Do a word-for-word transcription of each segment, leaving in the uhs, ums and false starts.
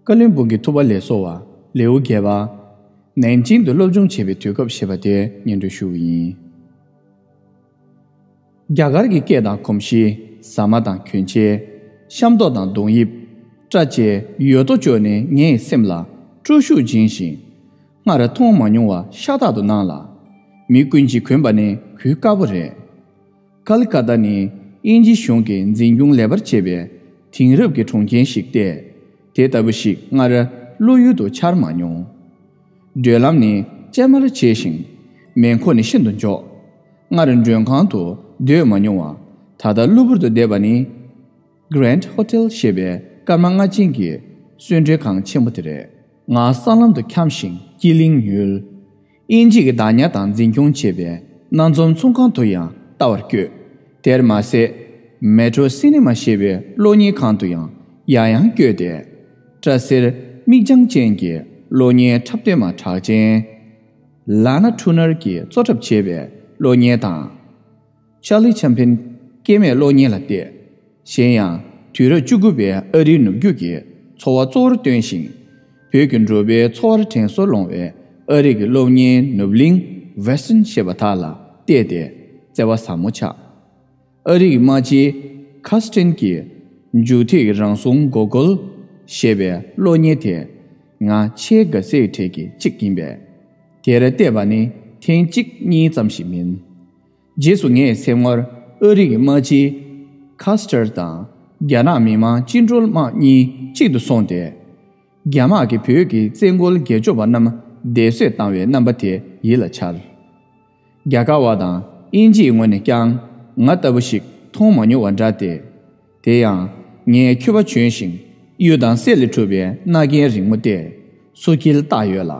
བཀའ་བློན་སྦུག་གི་ཐུབ་པ་ལེགས་གསོ་བ་ལེའུ་བརྒྱད་པ། ནན་ཅིང་དུ་སློབ་སྦྱོང་བྱེད་པའི་དུས་སྐབས་ཞེས་པ་དེ་སྙན་སྒྲོན་ཞུ་བ་ཡིན། རྒྱ་གར་གྱི་སྐད་དང་གོམས་གཤིས། ཟ་མ་དང་གྱོན་ཆས། ཤ་མདོག་དང་གདོང་དབྱིབས། སྐྲ་བཅས་ཡོད་དོ་ཅོག་ནི་ངའི་སེམས་ལ་སྤྲོ་ཤུགས་སྦྱིན་ཞིང་། སྔར་མཐོང་མ་མྱོང་བ་ཤ་སྟག་ཏུ་སྣང་ལ། མི་ཀུན་གྱིས་གོན་པ་ནི་གུས་དཀའ་པོ་རེད། ཀལ་ཀ་ཏ་ནི་དབྱིན་ཇི་གཞུང་གིས་འཛིན་སྐྱོང་ལེགས་པར་བྱེད་པའི་དེང་རབས་ཀྱི་གྲོང་ཁྱེར་ཞིག་སྟེ། དེ་ལྟ་བུ་ཞིག་སྔར་བློ་ཡུལ་དུ་འཆར་མ་མྱོང་། མགྲོན་ལམ་ནི་ཅན་མར་ཆེ་ཞིང་། མེ་འཁོར་ནི་ཤིན་ཏུ་མགྱོགས། སྔར་མགྲོན་ཁང་དུ་སྡོད་མ་མྱོང་བ། ད་ལྟ་གློ་བུར་དུ་བསྡད་པ་ནི། Grand Hotel ཞེས་པའི་སྐར་མ་ལྔ་ཅན་གྱི་གསོལ་མགྲོན་ཁང་ཆེན་པོ་དེ་རེད། ང་ས་ལམ་དུ་འཁྱམས་ཤིང་སྐྱིད་གླིང་ཉུལ། དབྱིན་ཇི་གི་བདག་ཉར་དང་འཛིན་སྐྱོང་བྱེད་པའི་སྣ་འཛོམས་ཚོང་ཁང་དུ་ཡང་ལྟ་བར་བསྐྱོད། དེར་མ་ཟད། Metro Cinema ཞེས་པའི་གློག་བརྙན་ཁང་དུ་ཡང་ཡང་ཡང་བསྐྱོད་དེ། སྐྲ་སེར་མིག་རྒྱང་ཅན་གྱི་གློག་བརྙན་འཁྲབ་སྟོན་མ་གྲགས་ཅན། Lana Turner གྱིས་གཙོ་འཁྲབ་བྱས་པའི་གློག་བརྙན་དང་། Charlie Chaplin སྐྱེས་མའི་གློག་བརྙན་ལ་བལྟས། གཞན་ཡང་། དུས་རབས་བཅུ་དགུ་པའི་ཨ་རིའི་ནུབ་རྒྱུད་ཀྱི་འཚོ་བ་གཙོ་བོར་སྟོན་ཞིང་། བོད་ཀྱི་འབྲོག་པའི་འཚོ་བར་དྲན་གསོར་སློང་བའི་ཨ་རི་གི་གློག་བརྙན་ནུབ་གླིང་Western ཞེས་པ་དག་ལ་བལྟས་ཏེ་བརྩེ་བ་ཟབ་མོ་ཆགས། ཨ་རི་གི་དམག་སྤྱི་ཁ་སི་ཏན་གྱིས་མཇུག་ཐིག་རང་སྲུང་མགོ་སྐོར་ཞེས་པའི་གློག་བརྙན་དེ་ང་ཆེས་དགའ་སའི་གྲས་ཀྱི་གཅིག་ཡིན་པས། དེར་བལྟས་པ་ནི་ཐེངས་གཅིག་གཉིས་ཙམ་ཞིག་མིན། རྗེས་སུ་ངས་སེམས་ངོར་ཨ་རི་གི་དམག་སྤྱི་ཁ་སི་ཏར་དང་རྒྱ་ནག་མི་དམངས་བཅིངས་འགྲོལ་དམག་གཉིས་གཅིག་ཏུ་སོང་སྟེ། རྒྱ་དམག་གིས་བོད་ཀྱི་བཙན་རྒོལ་སྒེར་གཅོད་པ་རྣམས་བདེ་གསོད་བཏང་བའི་རྣམ་པ་དེ་ཡིད་ལ་འཆར། རྒྱ་གར་བ་དང་དབྱིན་ཇིའི་ངོས་ནས་ཀྱང་ང་ལྟ་བུ་ཞིག་མཐོང་མ་མྱོང་བ་འདྲ་སྟེ། དེ་ཡང་ངས་ཁྱོད་པ་བྱོན་ཞིང་གཡུ་དང་གསེར་ལས་གྲུབ་པའི་རྣ་རྒྱན་རིང་མོ་སྟེ་སོ་སྐྱིལ་བཏགས་ཡོད་ལ།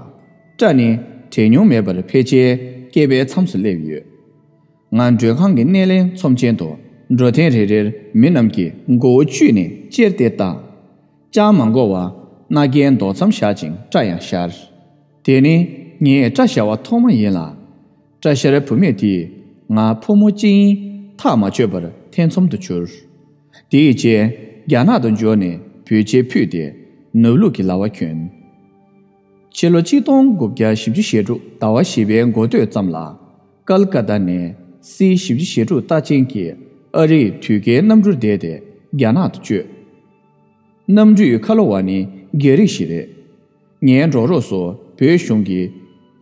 སྐྲ་ནི་བྲེགས་མྱོང་མེད་པར་ཕལ་ཆེར་སྐེད་པའི་མཚམས་སུ་སླེབས་ཡོད། ང་མགྲོན་ཁང་གི་སྣེ་ལེན་ཚོམས་ཆེན་དུ་འགྲོ་ཐེངས་རེ་རེར་མི་རྣམས་ཀྱིས་མགོ་བོ་གཅུས་ནས་ཅེར་ཏེ་ལྟ། ཅང་མ་འགོར་བར་རྣ་རྒྱན་རྡོག་ཙམ་བཞག་ཅིང་སྐྲ་ཡང་བཞར། དེ་ནི་ངས་སྐྲ་བཞར་བ་ཐོག་མ་ཡིན་ལ། སྐྲ་བཞར་བུད་མེད་དེས་ང་ཕོ་མོ་གཅིག་ཡིན་ཐག་མ་ཆོད་པར་ཐེ་ཚོམ་དུ་གྱུར། དེའི་རྗེས་རྒྱ་ནག་ཏུ་འབྱོར་ནས་བོད་ཆས་ཕུད་དེ་ནོར་ལུག་གི་ལྭ་བ་གྱོན། ཕྱི་ལོ་གཅིག་སྟོང་དགུ་བརྒྱ་བཞི་བཅུ་ཞེ་དྲུག་ཟླ་བ་བཞི་པའི་འགོ་སྟོད་ཙམ་ལ། ཀལ་ཀ་ཏ་ནས་སི་བཞི་བཅུ་ཞེ་དྲུག་རྟགས་ཅན་གྱི་ཨ་རིའི་དུས་དཀྱིལ་གནམ་གྲུར་བསྡད་དེ་རྒྱ་ནག་ཏུ་བསྐྱོད། གནམ་གྲུའི་ཁ་ལོ་བ་ནི་རྒྱ་རིགས་ཤིག་རེད། ངའི་འགྲོགས་རོགས་སུ་བོད་གཞུང་གི་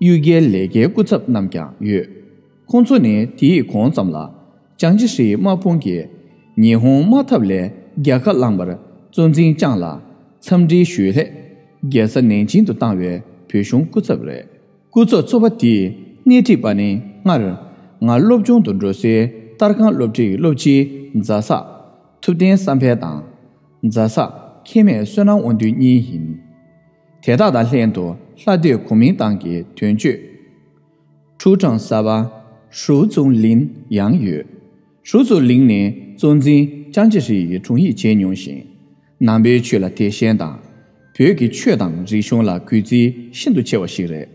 གཡུལ་རྒྱལ་ལས་ཀའི་སྐུ་ཚབ་རྣམས་ཀྱང་ཡོད། ཁོང་ཚོ་ནི་དེའི་གོང་ཙམ་ལ་ཅང་ཅི་ཧྲིའི་དམག་དཔུང་གིས་ཉི་ཧོང་དམག་འཐབ་ལས་རྒྱལ་ཁ་བླངས་པར་གཙོ་འཛིན་ཅང་ལ་འཚམས་འདྲི་ཞུས་སླད་རྒྱལ་ས་ནན་ཅིང་དུ་བཏང་བའི་བོད་གཞུང་སྐུ་ཚབ་རེད། སྐུ་ཚབ་ཚོགས་པ་དེས་སྣེ་ཁྲིད་པ་ནི་སྔར་ང་སློབ་སྦྱོང་དུ་འགྲོ་སའི་ཏར་ཁང་སློབ་གྲྭའི་སློབ་སྤྱིའི་མཛའ་བཟའ་ཐུབ་བསྟན་བསམ་འཕེལ་དང་། མཛའ་བཟའ་མཁས་མེད་བསོད་ནམས་དབང་འདུས་གཉིས་ཡིན། དེ་དག་དང་ལྷན་དུ་ལྷ་སྡེ་གོ་མིང་ཏང་གི་དོན་གཅོད་ཁྲུའུ་ཀྲང་གསར་པ་ཧྲུའུ་ཙུང་ལིན་ཡང་ཡོད། ཧྲུའུ་ཙུང་ལིན་ནི་གཙོ་འཛིན་ཅང་ཅི་ཧྲི་ཡི་དྲུང་ཡིག་བྱས་མྱོང་ཞིང་། ནང་པའི་ཆོས་ལ་དད་ཞེན་དང་། བོད་ཀྱི་ཆོས་དང་རིག་གཞུང་ལ་གུས་བརྩི་ཤིན་ཏུ་ཆེ་བ་ཞིག་རེད།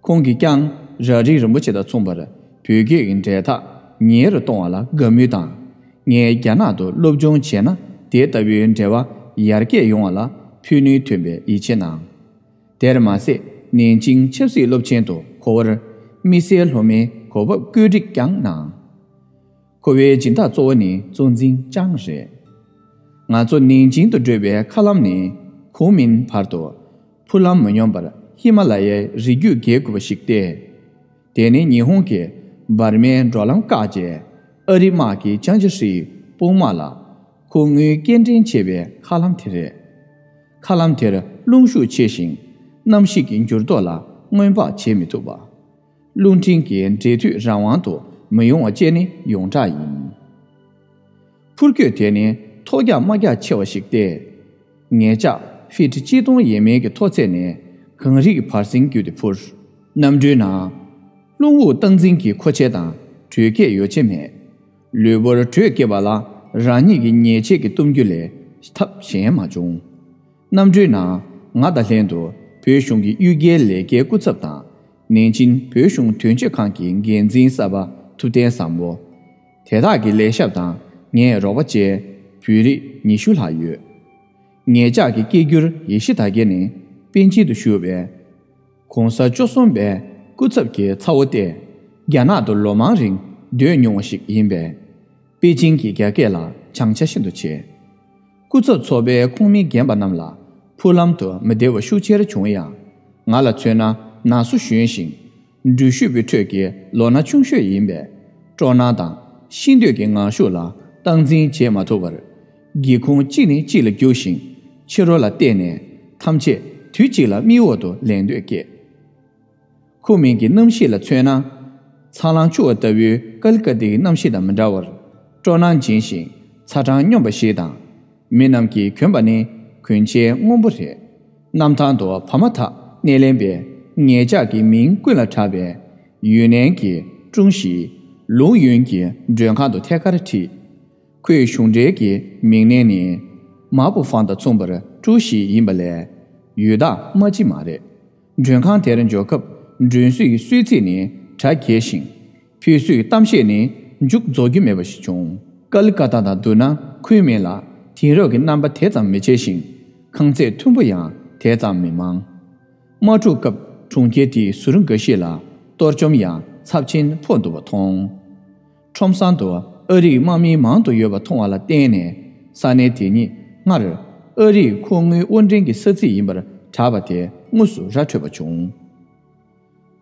ཁོང་གིས་ཀྱང་རབ་རིབ་རིན་པོ་ཆེ་དང་མཚུངས་པར་བོད་སྐད་ཀྱི་འབྲེལ་ཐག་ཉེ་རུ་གཏོང་བ་ལ་དགའ་མོས་དང་། ངས་རྒྱ་ནག་ཏུ་སློབ་སྦྱོང་བྱས་ན་དེ་ལྟ་བུའི་འབྲེལ་བ་ཡར་རྒྱས་ཡོང་བ་ལ་ཕན་ནུས་ཐོན་པའི་ཡིད་ཆེས་གནང་། དེར་མ་ཟད་ནན་ཅིང་ཆབ་སྲིད་སློབ་ཆེན་དུ་གོ་བར་དམིགས་བསལ་སློབ་མའི་གོ་བབ་བཀོད་སྒྲིག་ཀྱང་གནང་། ཁོ་བོའི་སྦྱིན་བདག་གཙོ་བོ་ནི་གཙོ་འཛིན་ཅང་རེད། ང་ཚོ་ནན་ཅིང་དུ་བགྲོད་པའི་མཁའ་ལམ་ནི་ཁུང་མིན་བར་དུ་འཕུར་ལམ་མི་སྙོམས་པར་ཧི་མ་ལ་ཡའི་རི་རྒྱུད་བརྒལ་དགོས་པ་ཞིག་སྟེ། དེ་ནི་ཉི་ཧོང་གིས་འབར་མའི་འགྲོ་ལམ་བཀག་རྗེས་ཨ་རི་དམག་གིས་ཅང་ཅི་ཧྲིའི་དཔུང་དམག་ལ་ཁུངས་དངུལ་སྐྱེལ་འདྲེན་བྱས་པའི་མཁའ་ལམ་དེ་རེད། མཁའ་ལམ་དེར་རླུང་ཤུགས་ཆེ་ཞིང་གནམ་གཤིས་ཀྱི་འགྱུར་ལྡོག་ལ་སྔོན་དཔག་བྱེད་མི་ཐུབ་པ། རླུང་འཕྲིན་གྱི་འབྲེལ་མཐུད་རང་དབང་དུ་མི་ཡོང་བ་བཅས་ནི་ཡོངས་གྲགས་ཡིན། འཕུར་སྐྱོད་དེ་ནི་ཐོལ་རྒྱག་དམག་རྒྱག་ཆེ་བ་ཞིག་སྟེ། ངེད་ཅག་ཧྥིཊ་གཅིག་སྟོང་ཡས་མས་ཀྱི་མཐོ་ཚད་ནས་གངས་རི་གི་བར་གསེང་བརྒྱུད་དེ་འཕུར། གནམ་གྲུའི་ནང་། རླུང་དབུགས་སྟངས་འཛིན་གྱི་མཁོ་ཆས་དང་དྲོད་སྐྱེད་ཡོ་བྱད་མེད། ལུས་པོར་དྲོད་སྐྱེད་པ་ལ་རང་ཉིད་ཀྱི་ཉེས་ཆད་ཀྱིས་གཏུམ་རྒྱུ་ལས་ཐབས་གཞན་མ་བྱུང་། གནམ་གྲུའི་ནང་ང་དང་ལྷན་དུ་བོད་གཞུང་གི་གཡུལ་རྒྱལ་ལས་ཀའི་སྐུ་ཚབ་དང་། ནན་ཅིན་བོད་གཞུང་དོན་གཅོད་ཁང་གི་འགན་འཛིན་གསར་པ་ཐུབ་བསྟན་བཟང་པོ། དེ་དག་གི་ལས་ཞབས་དང་ངའི་རོགས་པ་བཅས་བོད་རིགས་ཉི་ཤུ་ལྷག་ཡོད། ངེད་ཅག་གི་སྐད་སྒྱུར་ཡེ་ཤེས་དར་རྒྱས་ནི་པེ་ཅིང་དུ་བཞུགས་པའི་གོང་ས་བཅུ་གསུམ་པའི་སྐུ་ཚབ་ཀྱི་ཚ་བོ་སྟེ། རྒྱ་ནག་ཏུ་ལོ་མང་རིང་སྡོད་མྱོང་བ་ཞིག་ཡིན་པས། པེ་ཅིང་གི་རྒྱ་སྐད་ལ་སྦྱང་ཆ་ཤིན་ཏུ་ཆེ། སྐུ་ཚབ་ཚོགས་པའི་ཁོངས་མི་རྒན་པ་རྣམས་ལ་ཕུག་ལམ་དུ་མི་བདེ་བ་ཤུགས་ཆེར་བྱུང་ཡང་། ང་ལ་མཚོན་ན་ན་ཟུག་གཞོན་ཞིང་། འགྲུལ་བཞུད་པའི་ཁྲོད་ཀྱི་ལོ་ན་ཆུང་ཤོས་ཡིན་པས། སྤྲོ་སྣང་དང་ཤེས་འདོད་ཀྱི་ངང་ཤུགས་ལ་སྟངས་འཛིན་བྱེད་མ་ཐུབ་པར། སྒེའུ་ཁུང་གཅིག་ནས་གཅིག་ལ་རྒྱུག་ཅིང་ཕྱི་རོལ་ལ་བལྟས་ནས། ཐམས་ཅད་དུས་གཅིག་ལ་མིག་འོག་ཏུ་ལེན་འདོད་སྐྱེས། ཁོ་མིང་གི་གནམ་གཤིས་ལ་མཚོན་ན། ཚ་ལང་ཆུ་བ་ལྟ་བུའི་ཀལ་ཀ་ཏའི་གནམ་གཤིས་དང་མི་འདྲ་བར། སྤྲོ་སྣང་ལྗིད་ཞིང་ཚ་གྲང་སྙོམས་པ་ཞིག་དང་། མི་རྣམས་ཀྱིས་གྱོན་པ་ནི་གོན་ཆས་སྔོན་པོ་རེད། གནམ་ཐང་དུ་བར་མ་ཐག་སྣེ་ལེན་པས་ངེད་ཅག་གི་མིང་ཀུན་ལ་གྲགས་པའི་ཡུན་ནན་གྱི་ཀྲུང་ཞི་ལུའུ་ཡུན་གྱི་མགྲོན་ཁང་དུ་ཐད་ཀར་ཁྲིད། ཁོའི་གཞུང་འབྲེལ་གྱི་མིང་གནས་ནི་མ་པུ་ཧྥང་དང་མཚུངས་པར་ཀྲུའུ་ཞི་ཡིན་པ་ལས་ཡུལ་བདག་མ་ཅི་མ་རེད། མགྲོན་ཁང་དེར་འབྱོར་སྐབས་མགྲོན་བསུའི་གསོལ་ཚིགས་ནི་གྲ་རྒྱས་ཤིང་། ཕུལ་བསུའི་གཏམ་བཤད་ནི་མཇུག་རྫོགས་རྒྱུ་མེད་པ་ཞིག་བྱུང་། ཀལ་ཀ་ཏ་དང་བསྡུར་ན་ཁོའི་མིང་ལ་དེང་རབས་ཀྱི་རྣམ་པ་དེ་ཙམ་མི་མཆེད་ཅིང་། ཁང་བརྩེགས་མཐོན་པོ་ཡང་དེ་ཙམ་མི་མང་། དམག་འཁྲུག་སྐབས་གྲོང་ཁྱེར་དེའི་ཟུར་འགའ་ཞིག་ལ་གཏོར་བཅོམ་ཡང་ཚབས་ཆེན་ཕོག་འདུག་པ་མཐོང་། ཁྲོམ་སྲང་དུ་ཨ་རིའི་དམག་མི་མང་དུ་ཡོད་པ་མཐོང་བ་ལ་བརྟེན་ནས། ས་གནས་དེ་ཉིད་སྔར་ཨ་རིའི་མཁོ་དངོས་དབོར་འདྲེན་གྱི་ས་ཚིགས་ཡིན་པར་གྲགས་པ་དེ་དངོས་སུ་ར་འཕྲོད་པ་བྱུང་།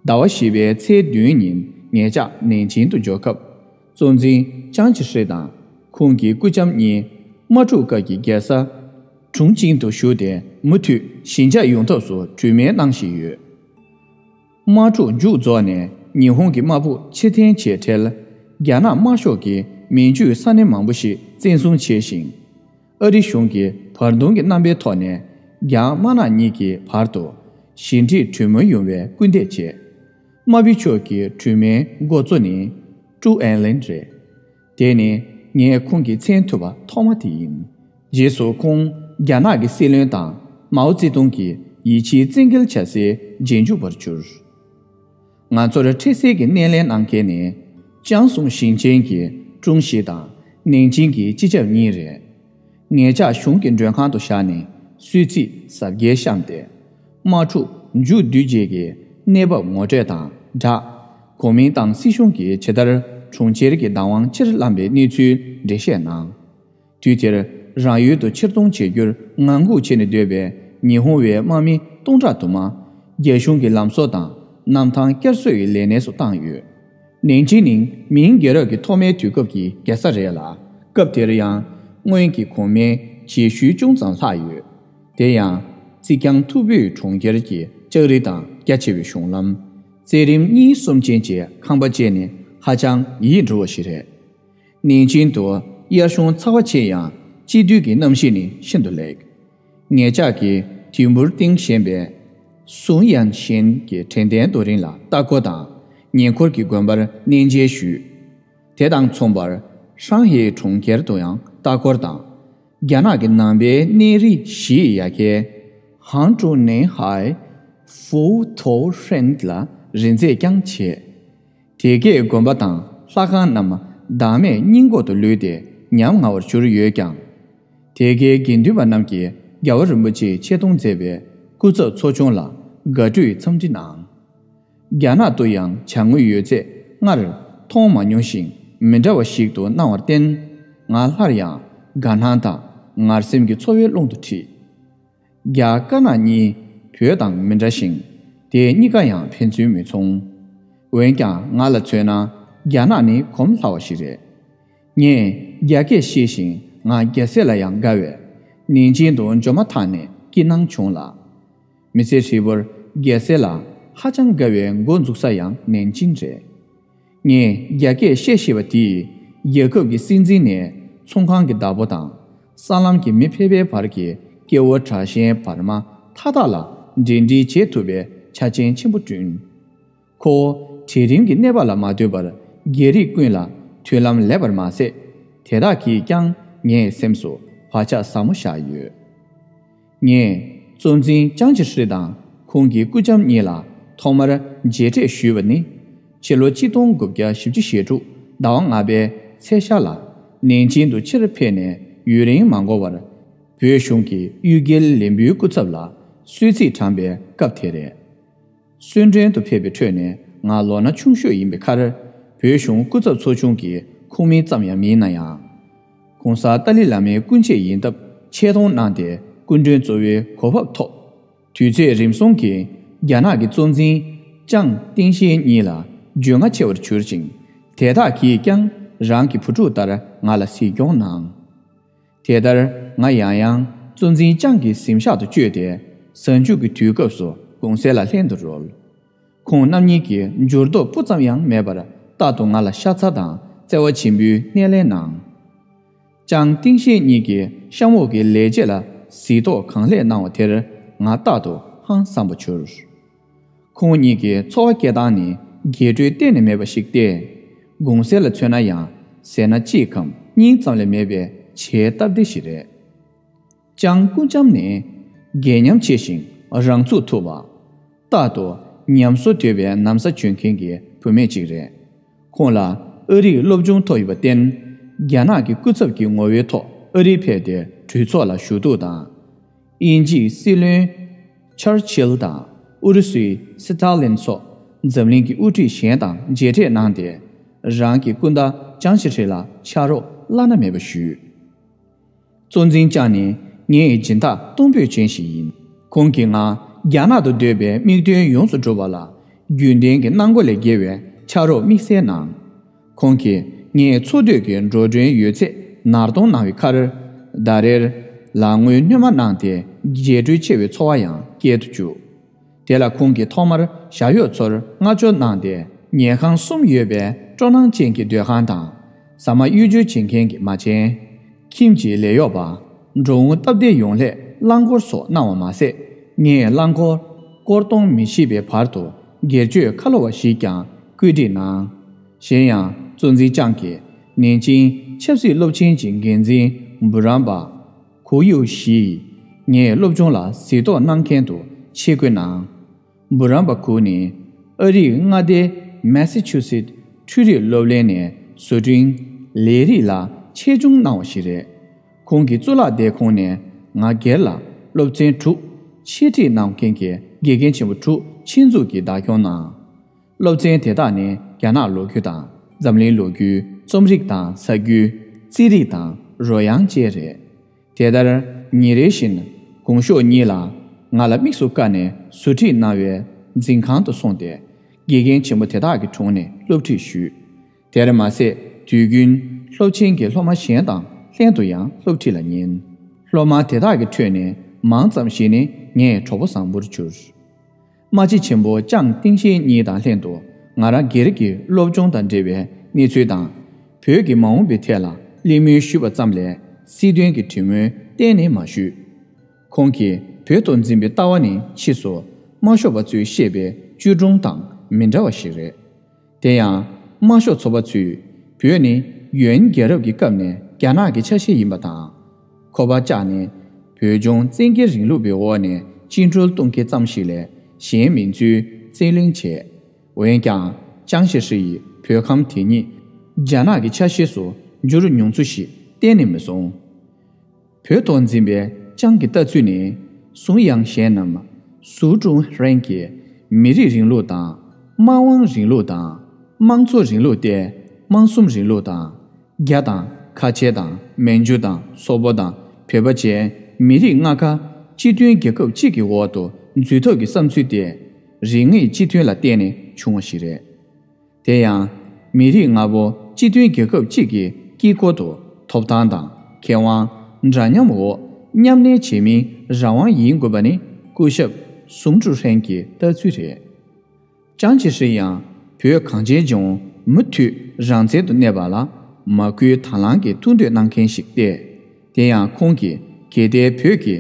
ཟླ་བ་བཞི་པའི་ཚེས་བདུན་ཉིན་ངེད་ཅག་ནན་ཅིང་དུ་འབྱོར་སྐབས། གཙོ་འཛིན་ཅང་ཅི་ཧྲི་དང་ཁོང་གི་སྐུ་ལྕམ་གཉིས་དམག་འཁྲུག་སྐབས་ཀྱི་རྒྱལ་ས་ཁྲུང་ཅིང་དུ་བཞུགས་ཏེ། མུ་མཐུད་ཞི་འཇགས་ཡོང་ཐབས་སུ་གྲོས་མོལ་གནང་བཞིན་ཡོད། དམག་འཁྲུག་མཇུག་རྫོགས་ནས་ཉི་ཧོང་གི་དམག་དཔུང་ཕྱིར་འཐེན་བྱས་འཕྲལ། རྒྱ་ནག་དམར་ཤོག་གིས་མན་ཇུའི་ས་གནས་མང་པོ་ཞིག་བཙན་བཟུང་བྱས་ཤིང་། ཨ་རི་གཞུང་གིས་བར་འདུམ་གྱི་རྣམ་པའི་ཐོག་ནས་རྒྱ་དམར་ནག་གཉིས་ཀྱི་བར་དུ་ཞི་འགྲིག་གྲོས་མོལ་ཡོང་བའི་སྐུལ་འདེད་བྱས། དམར་པོའི་ཕྱོགས་ཀྱི་གྲོས་མོལ་འགོ་གཙོ་ནི་ཀྲུའུ་ཨེན་ལིན་རེད། དེ་ནི་ངས་ཁོང་གི་མཚན་ཐོས་པ་ཐོག་མ་དེ་ཡིན། རྗེས་སུ་ཁོང་རྒྱ་ནག་གི་སྲིད་བློན་དང་མའོ་ཙེ་ཏུང་གི་ཡིད་ཆེས་བཙན་འགེལ་བྱ་སའི་རྗེས་འཇུག་པར་གྱུར། ང་ཚོར་འཕྲལ་སེལ་གྱི་སྣེ་ལེན་གནང་མཁན་ནི་ཅང་སུང་ཞིང་ཆེན་གྱི་ཀྲུང་ཞི་དང་ནན་ཅིང་གི་སྤྱི་ཁྱབ་གཉིས་རེད། ངེད་ཅག་གཞུང་གི་མགྲོན་ཁང་དུ་བཞག་ནས་གསོལ་ཚིགས་གཟབ་རྒྱས་བཤམས་ཏེ། དམག་འཁྲུག་མཇུག་བསྡུས་རྗེས་ཀྱི་གནས་བབ་ངོ་སྤྲོད་དང་སྦྲགས། གོ་མིང་ཏང་སྲིད་གཞུང་གིས་ཇི་ལྟར་གྲོང་ཁྱེར་གྱི་བདག་དབང་ཕྱིར་བླངས་པའི་གནས་ཚུལ་འགྲེལ་བཤད་གནང་། དུས་དེར་རང་ཡུལ་དུ་ཕྱིར་གཏོང་བྱེད་རྒྱུར་ངང་སྒུག་བྱས་ནས་སྡོད་པའི་ཉི་ཧོང་བའི་དམག་མི་སྟོང་ཕྲག་དུ་མ། རྒྱ་གཞུང་གི་ལམ་བཟོ་དང་གནམ་ཐང་བསྐྱར་གསོའི་ལས་གནས་སུ་བཏང་ཡོད། ནན་ཅིང་ནི་མིང་རྒྱལ་རབས་ཀྱི་ཐོག་མའི་དུས་སྐབས་ཀྱི་རྒྱལ་ས་རེད་ལ། སྐབས་དེར་ཡང་སྔོན་གྱི་གོང་མའི་རྗེས་ཤུལ་ཅུང་ཙམ་ལྷག་ཡོད། དེ་ཡང་རྩིག་གྱང་མཐུག་པོའི་གྲོང་ཁྱེར་གྱི་ལྕགས་རི་དང་རྒྱ་ཆེ་བའི་གཞུང་ལམ། རྩེ་རིམ་གཉིས་གསུམ་ཅན་གྱི་ཁང་པ་བཅས་ནི་ཧ་ཅང་ཡིད་འགྲོ་བ་ཞིག་རེད། ནན་ཅིང་དུ་དབྱར་གཞུང་ཚ་བ་ཆེ་ཡང་དཔྱིད་དུས་ཀྱི་གནམ་གཤིས་ནི་ཤིན་ཏུ་ལེགས། ངེད་ཅག་གིས་དུས་འབུར་སྟེང་བཞེངས་པའི་སུང་ཡན་ཤིན་གྱི་དྲན་རྟེན་རྡོ་རིང་ལ་ལྟ་སྐོར་དང་། ཉེ་འཁོར་གྱི་དགོན་པར་གནས་མཇལ་ཞུས། དེ་དང་མཚུངས་པར་ཧྲང་ཧེ་གྲོང་ཁྱེར་དུ་ཡང་ལྟ་སྐོར་དང་། རྒྱ་ནག་གི་ནང་པའི་གནས་རི་བཞིའི་ཡ་གྱལ་ཧང་ཀྲུའུ་ནེ་ཧའེ་ཧྥུའུ་ཐོ་ཧྲན་ལ་རི་འཛེག་ཀྱང་བྱས། དེ་གས་དགོན་པ་དང་ལྷ་ཁང་རྣམས་བདག་མེད་སྙིང་ལྐོག་ཏུ་ལུས་ཏེ་ཉམ་ང་བར་གྱུར་ཡོད་ཀྱང་། དེ་གའི་དགེ་འདུན་པ་རྣམས་ཀྱིས་རྒྱལ་བ་རིན་པོ་ཆེས་ཆེ་མཐོང་མཛད་པའི་སྐུ་ཚབ་ཚོགས་ཆུང་ལ་དགའ་སྤྲོའི་འཚམས་འདྲི་གནང་། རྒྱ་ནག་ཏུ་ཡང་བྱ་དངོས་ཡོད་ཚད་སྔར་མཐོང་མ་མྱོང་ཞིང་མི་འདྲ་བ་ཞིག་ཏུ་སྣང་བར་བརྟེན། ང་སླར་ཡང་དགའ་སྣང་དང་ངར་སེམས་ཀྱི་ཚོར་བའི་ཀློང་དུ་ཁྲིད། རྒྱ་དཀར་ནག་གཉིས་བོད་དང་མི་འདྲ་ཞིང་། དེ་གཉིས་ཀ་ཡང་ཕན་ཚུན་མི་མཚུངས། འོན་ཀྱང་ང་ལ་མཚོན་ན་རྒྱ་ནག་ནི་གོམས་སླ་བ་ཞིག་རེད། ངས་རྒྱ་སྐད་ཤེས་ཤིང་ང་རྒྱ་སེ་ལ་ཡང་དགའ་བས། ནན་ཅིང་དུ་འབྱོར་མ་ཐག་ནས་སྐྱིད་སྣང་བྱུང་ལ། མི་ཚེ་ཧྲིལ་པོར་རྒྱལ་སྲས་ལ་ཧ་ཅང་དགའ་བའི་འགོ་འཛུགས་ས་ཡང་ནན་ཅིང་རེད། ངས་རྒྱ་སྐད་བཤད་ཤེས་པ་དེས་རྒྱལ་ཁབ་ཀྱི་སྲིད་འཛིན་ནས་ཚོང་ཁང་གི་བདག་པོ་དང་། སྲང་ལམ་གྱི་མི་ཕལ་པའི་བར་གྱི་སྐྱེ་བོ་དྲག་ཞན་བར་མ་མཐའ་དག་ལ་འབྲེལ་འདྲིས་བྱེད་ཐུབ་པའི་ཆ་རྐྱེན་ཆེན་པོ་བསྐྲུན། ཁོ་བོ་གྲལ་རིམ་གྱི་གནས་བབ་ལ་མ་ལྟོས་པར་རྒྱལ་རིགས་ཀུན་ལ་མཐུན་ལམ་ལེགས་པར་མ་ཟད། དེ་དག་གིས་ཀྱང་ངའི་སེམས་སུ་བག་ཆགས་ཟབ་མོ་བཞག་ཡོད། ངས་གཙོ་འཛིན་ཅང་ཅི་ཧྲི་དང་ཁོང་གི་སྐུ་ལྕམ་གཉིས་ལ་ཐོག་མར་མཇལ་འཕྲད་ཞུས་པ་ནི། ཕྱི་ལོ་ཆིག་སྟོང་དགུ་བརྒྱ་བཞི་བཅུ་ཞེ་དྲུག་ཟླ་བ་ལྔ་པའི་ཚེས་ཤར་ལ་ནན་ཅིང་དུ་ཕྱིར་ཕེབས་ནས་ཡུན་རིང་མ་འགོར་བར། བོད་གཞུང་གི་གཡུལ་རྒྱལ་ལན་བུའི་སྐུ་ཚབ་ལ་གསོལ་ཚིགས་དྲངས་པའི་སྐབས་དེ་རེད། གསོལ་མགྲོན་དུ་ཕེབས་པའི་ཁྲོད་ནས་ང་ལོ་ན་ཆུང་ཤོས་ཡིན་པའི་ཁར། བོད་གཞུང་སྐུ་ཚབ་ཚོགས་ཆུང་གི་ཁོངས་མི་ཙམ་ཡང་མིན་ན་ཡང་། ༸གོང་ས་ཏཱ་ལའི་བླ་མའི་སྐུ་མཆེད་ཡིན་སྟབས་ཆེ་མཐོང་གནང་སྟེ་སྐུ་མགྲོན་གཙོ་བོའི་གོ་བབ་ཐོབ། དུས་ཚོད་རིམ་སོང་གིས་རྒྱ་ནག་གི་གཙོ་འཛིན་ཅང་ཏིང་ཤན་གཉིས་ལ་འཇོན་ང་ཆེ་བར་གྱུར་ཅིང་། དེ་དག་གིས་ཀྱང་རང་གི་བུ་ཕྲུག་ལྟར་ང་ལ་གཟིགས་སྐྱོང་གནང་། དེ་ལྟར་ང་ཡང་ཡང་གཙོ་འཛིན་ཅང་གི་གཟིམ་ཤག་ཏུ་བསྐྱོད་དེ། གཟའ་མཇུག་གི་དུས་སྐབས་སུ་གུང་སེང་ལ་ལྷན་དུ་རོལ། ཁོང་རྣམ་གཉིས་ཀྱིས་འགྱུར་ལྡོག་སྤུ་ཙམ་ཡང་མེད་པར་རྟག་ཏུ་ང་ལ་ཤ་ཚ་དང་བརྩེ་བ་ཆེན་པོས་སྣེ་ལེན་གནང་། ཅང་ཏིང་ཤན་གཉིས་ཀྱིས་གཤམ་འོག་གི་ལས་བྱེད་ལ་གཟིགས་རྟོག་གང་ལེགས་གནང་བ་དེར་ང་རྟག་ཏུ་ཧང་སངས་པ་གྱུར། ཁོང་གཉིས་ཀྱི་འཚོ་བ་སྐྱེལ་སྟངས་ནི་རྒྱས་སྤྲོས་གཏན་ནས་མེད་པ་ཞིག་སྟེ། གུང་སེང་ལ་མཚོན་ན་ཡང་ཟས་སྣ་གཅིག་གམ་གཉིས་ཙམ་ལས་མེད་པའི་བྱའི་སྟབས་བདེ་ཞིག་རེད། ཅང་སྐུ་ལྕམ་ནི་རྒས་ཉམས་ཆེ་ཞིང་རང་ཚུགས་ཐུབ་པ། རྟག་ཏུ་ཉམས་གསོ་དོད་པའི་ན་བཟའ་གྱོན་མཁན་གྱི་བུད་མེད་ཅིག་རེད། ཁོང་ལ་ཨ་རིའི་སློབ་སྦྱོང་ཐོབ་ཡོད་པར་བརྟེན། རྒྱ་ནག་གི་སྐུ་ཚབ་ཀྱི་ངོ་བོའི་ཐོག་ཨ་རིར་ཕེབས་ཏེ་གྲོས་ཚོགས་ལ་ཞུ་གཏུག་དང་། དབྱིན་ཇིའི་སྲིད་བློན་ཆར་ཆིལ་དང་ཨུ་རུ་སུའི་སི་ཏཱ་ལིན་སོགས་འཛམ་གླིང་གི་དབུ་ཁྲིད་གཞན་དང་མཇལ་འཕྲད་གནང་སྟེ། རང་གི་སྐུ་ཟླ་ཅང་ཞི་ཧྲི་ལ་ཕྱག་རོགས་བླ་ན་མེད་པ་ཞུས། གཙོ་འཛིན་ཅང་ནི་ངའི་སྦྱིན་བདག་གཏོང་ཕོད་ཅན་ཞིག་ཡིན། ཁོང་གིས་ང་རྒྱ་ནག་ཏུ་སྡོད་པའི་དམིགས་དོན་ཡོངས་སུ་འགྲུབ་པ་ལ་རྒྱུན་ལྡན་གྱི་གནང་སྒོ་ལས་བརྒལ་བའི་ཕྱག་རོགས་དམིགས་བསལ་གནང་། ཁོང་གིས་ངའི་འཚོ་སྡོད་ཀྱི་འགྲོ་གྲོན་ཡོད་ཚད་ནར་གཏོང་གནང་བའི་ཁར། ཟླ་རེར་ལག་དངུལ་སྣོན་མ་གནང་སྟེ་རྒྱས་སྤྲོས་ཆེ་བའི་འཚོ་བ་ཡང་སྐྱེལ་དུ་བཅུག། དེ་ལ་ཁོང་གིས་ཐོག་མར་ཞྭ་གཡོག་ཚོར་མངགས་འཇོག་གནང་སྟེ། ཉལ་ཁང་གསུམ་ཡོད་པའི་སྤྲོ་སྣང་ཅན་གྱི་སྡོད་ཁང་དང་། ཟ་མ་གཡོས་སྦྱོར་བྱེད་མཁན་གྱི་མ་བྱན། ཁྱིམ་གྱི་ལས་གཡོག་པ། འགྲོ་འོང་སྟབས་བདེ་ཡོང་སླད་རླངས་འཁོར་སོགས་གནང་བ་མ་ཟད། ངས་རླངས་འཁོར་སྐོར་གཏོང་མི་ཤེས་པའི་བར་དུ་སྒེར་གཅོད་ཁ་ལོ་བ་ཞིག་ཀྱང་བཀོད་སྒྲིག་གནང་། གཞན་ཡང་གཙོ་འཛིན་ཅང་གིས་ནན་ཅིང་ཆབ་སྲིད་སློབ་ཆེན་གྱི་འགན་འཛིན་འབུ་རམ་པ་གུ་ཡུ་ཞིས་ངའི་སློབ་སྦྱོང་ལ་གཟིགས་རྟོག་གནང་མཁན་དུ་ཆེད་བསྐོས་གནང་། འབུ་རམ་པ་གུ་ནི་ཨ་རིའི་མངའ་སྡེ་མེ་སི་ཆུ་སེད་འཕྲུལ་རིག་སློབ་གླིང་ནས་བཟོ་སྐྲུན་ལས་རིགས་ལ་ཆེད་སྦྱོང་གནང་བ་ཞིག་རེད། ཁོང་གི་གཙུག་ལག་སྡེ་ཁོངས་ནས་ང་སྒེར་ལ་སློབ་ཚན་དྲུག་འཆད་ཁྲིད་གནང་མཁན་གྱི་དགེ་རྒན་ཆེན་པོ་དྲུག་ཆེད་འཛུགས་ཀྱིས་བདག་སྐྱོང་གནང་། སློབ་ཚན་དེ་དག་ནི་རྒྱ་ནག་ལོ་རྒྱུས་དང་འཛམ་གླིང་ལོ་རྒྱུས། རྩོམ་རིག་དང་ས་རྒྱུས། རྩིས་རིག་དང་རོལ་དབྱངས་བཅས་རེད། དེ་ལྟར་ཉིན་རེ་བཞིན་གུང་ཞོགས་གཉིས་ལ་ང་ལ་དམིགས་སུ་བཀར་ནས་ཟུར་ཁྲིད་གནང་བའི་འཛིན་ཁང་དུ་སོང་སྟེ། དགེ་རྒན་ཆེན་པོ་དེ་དག་གི་དྲུང་ནས་སློབ་ཁྲིད་ཞུས། དེར་མ་ཟད། དུས་རྒྱུན་སློབ་ཆེན་གྱི་སློབ་མ་གཞན་དང་ལྷན་དུ་ཡང་སློབ་ཁྲིད་ལ་ཉན། སློབ་མ་དེ་དག་གི་ཁྲོད་ནས་མང་ཙམ་ཞིག་ནི་ངའི་གྲོགས་པོ་བཟང་པོར་གྱུར། རྨ་ཆེན་ཆེན་པོ་ཅང་ཏིང་ཤེ་གཉིས་དང་ལྷན་དུ་ང་རང་སྒེར་གྱི་སློབ་སྦྱོང་དང་འབྲེལ་བའི་གནས་ཚུལ་དང་། བོད་ཀྱི་མ་འོངས་པའི་ཐད་ལ་གླེང་མོལ་ཞུས་པ་ཙམ་ལས་སྲིད་དོན་གྱི་གྲོས་མོལ་གཏན་ནས་མ་ཞུས། ཁོང་གིས་བོད་ཐོག་འཛིན་པའི་ལྟ་བ་ནི་ཕྱིས་སུ་དམར་ཤོག་པ་ཚོས་བཤད་པའི་བཅོས་སྒྲུང་དང་མི་འདྲ་བ་ཞིག་རེད། དེ་ཡང་དམར་ཤོག་ཚོགས་པ་ཚོས་བོད་ནི་ཡོན་རྒྱལ་རབས་ཀྱི་སྐབས་ནས་རྒྱ་ནག་གི་ཆ་ཤས་ཡིན་པ་དང་། ཁོ་པ་ཅག་ནི་བོད་ལྗོངས་བཙན་རྒྱལ་རིང་ལུགས་པའི་འོག་ནས་བཅིངས་འགྲོལ་གཏོང་མཁན་ཙམ་ཞིག་ལས་གཞན་མིན་ཚུལ་བཙན་གླེང་བྱས། འོན་ཀྱང་ཅང་ཞི་ཧྲི་ཡིས་བོད་ཁམས་དེ་ཉིད་རྒྱ་ནག་གི་ཆ་ཤས་སུ་འགྱུར་མྱོང་ཚུལ་ཞིག་གཏན་ནས་མི་གསུང་། བོད་ཐོག་འཛིན་པའི་ཅང་གི་ལྟ་ཚུལ་ནི། 慫养贤 ནམ་苏州人 གྱི་མི་རིགས་རིང་ལུགས་དང་། 马王 རིང་ལུགས་དང་། 满族 རིང་ལུགས་ཏེ། 满族 རིང་ལུགས་དང་། རྒྱ་དང་། ཁ་ཆེ་དང་། 满族 དང་། སོག་པོ་དང་། བོད་པ་བཅས་མི་རིགས་ལྔ་ཀ་སྤྱི་མཐུན་རྒྱལ་ཁབ་གཅིག་གི་འོག་ཏུ་འཛུལ་ཐབས་ཀྱི་བསམ་ཚུལ་དེ། རིག་གནས་སྤྱི་མཐུན་ལ་བརྟེན་ནས་བྱུང་བ་ཞིག་རེད། དེ་ཡང་། མི་རིགས་ལྔ་པོ་སྤྱི་མཐུན་རྒྱལ་ཁབ་གཅིག་གི་དཀྱིལ་འཁོར་དུ་ཐོབ་ཐང་དང་ཁེ་དབང་འདྲ་མཉམ་འོག་མཉམ་གནས་བྱེད་མིན་རང་དབང་ཡིན་དགོས་པ་ནི་སྐུ་ཞབས་ཟུང་ཀྲུའུ་ཧྲན་གྱི་ལྟ་ཚུལ་རེད། ཅང་ཅེ་ཧྲི་ཡང་བོད་གངས་ཅན་ལྗོངས་མུ་མཐུད་རང་བཙན་དུ་གནས་པ་ལ་མ་བསྐུལ་དང་བླངས་ཀྱིས་ཐུགས་འདོད་གནང་མཁན་ཞིག་སྟེ། དེ་ཡང་ཁོང་གིས་གལ་ཏེ་བོད་ཀྱི་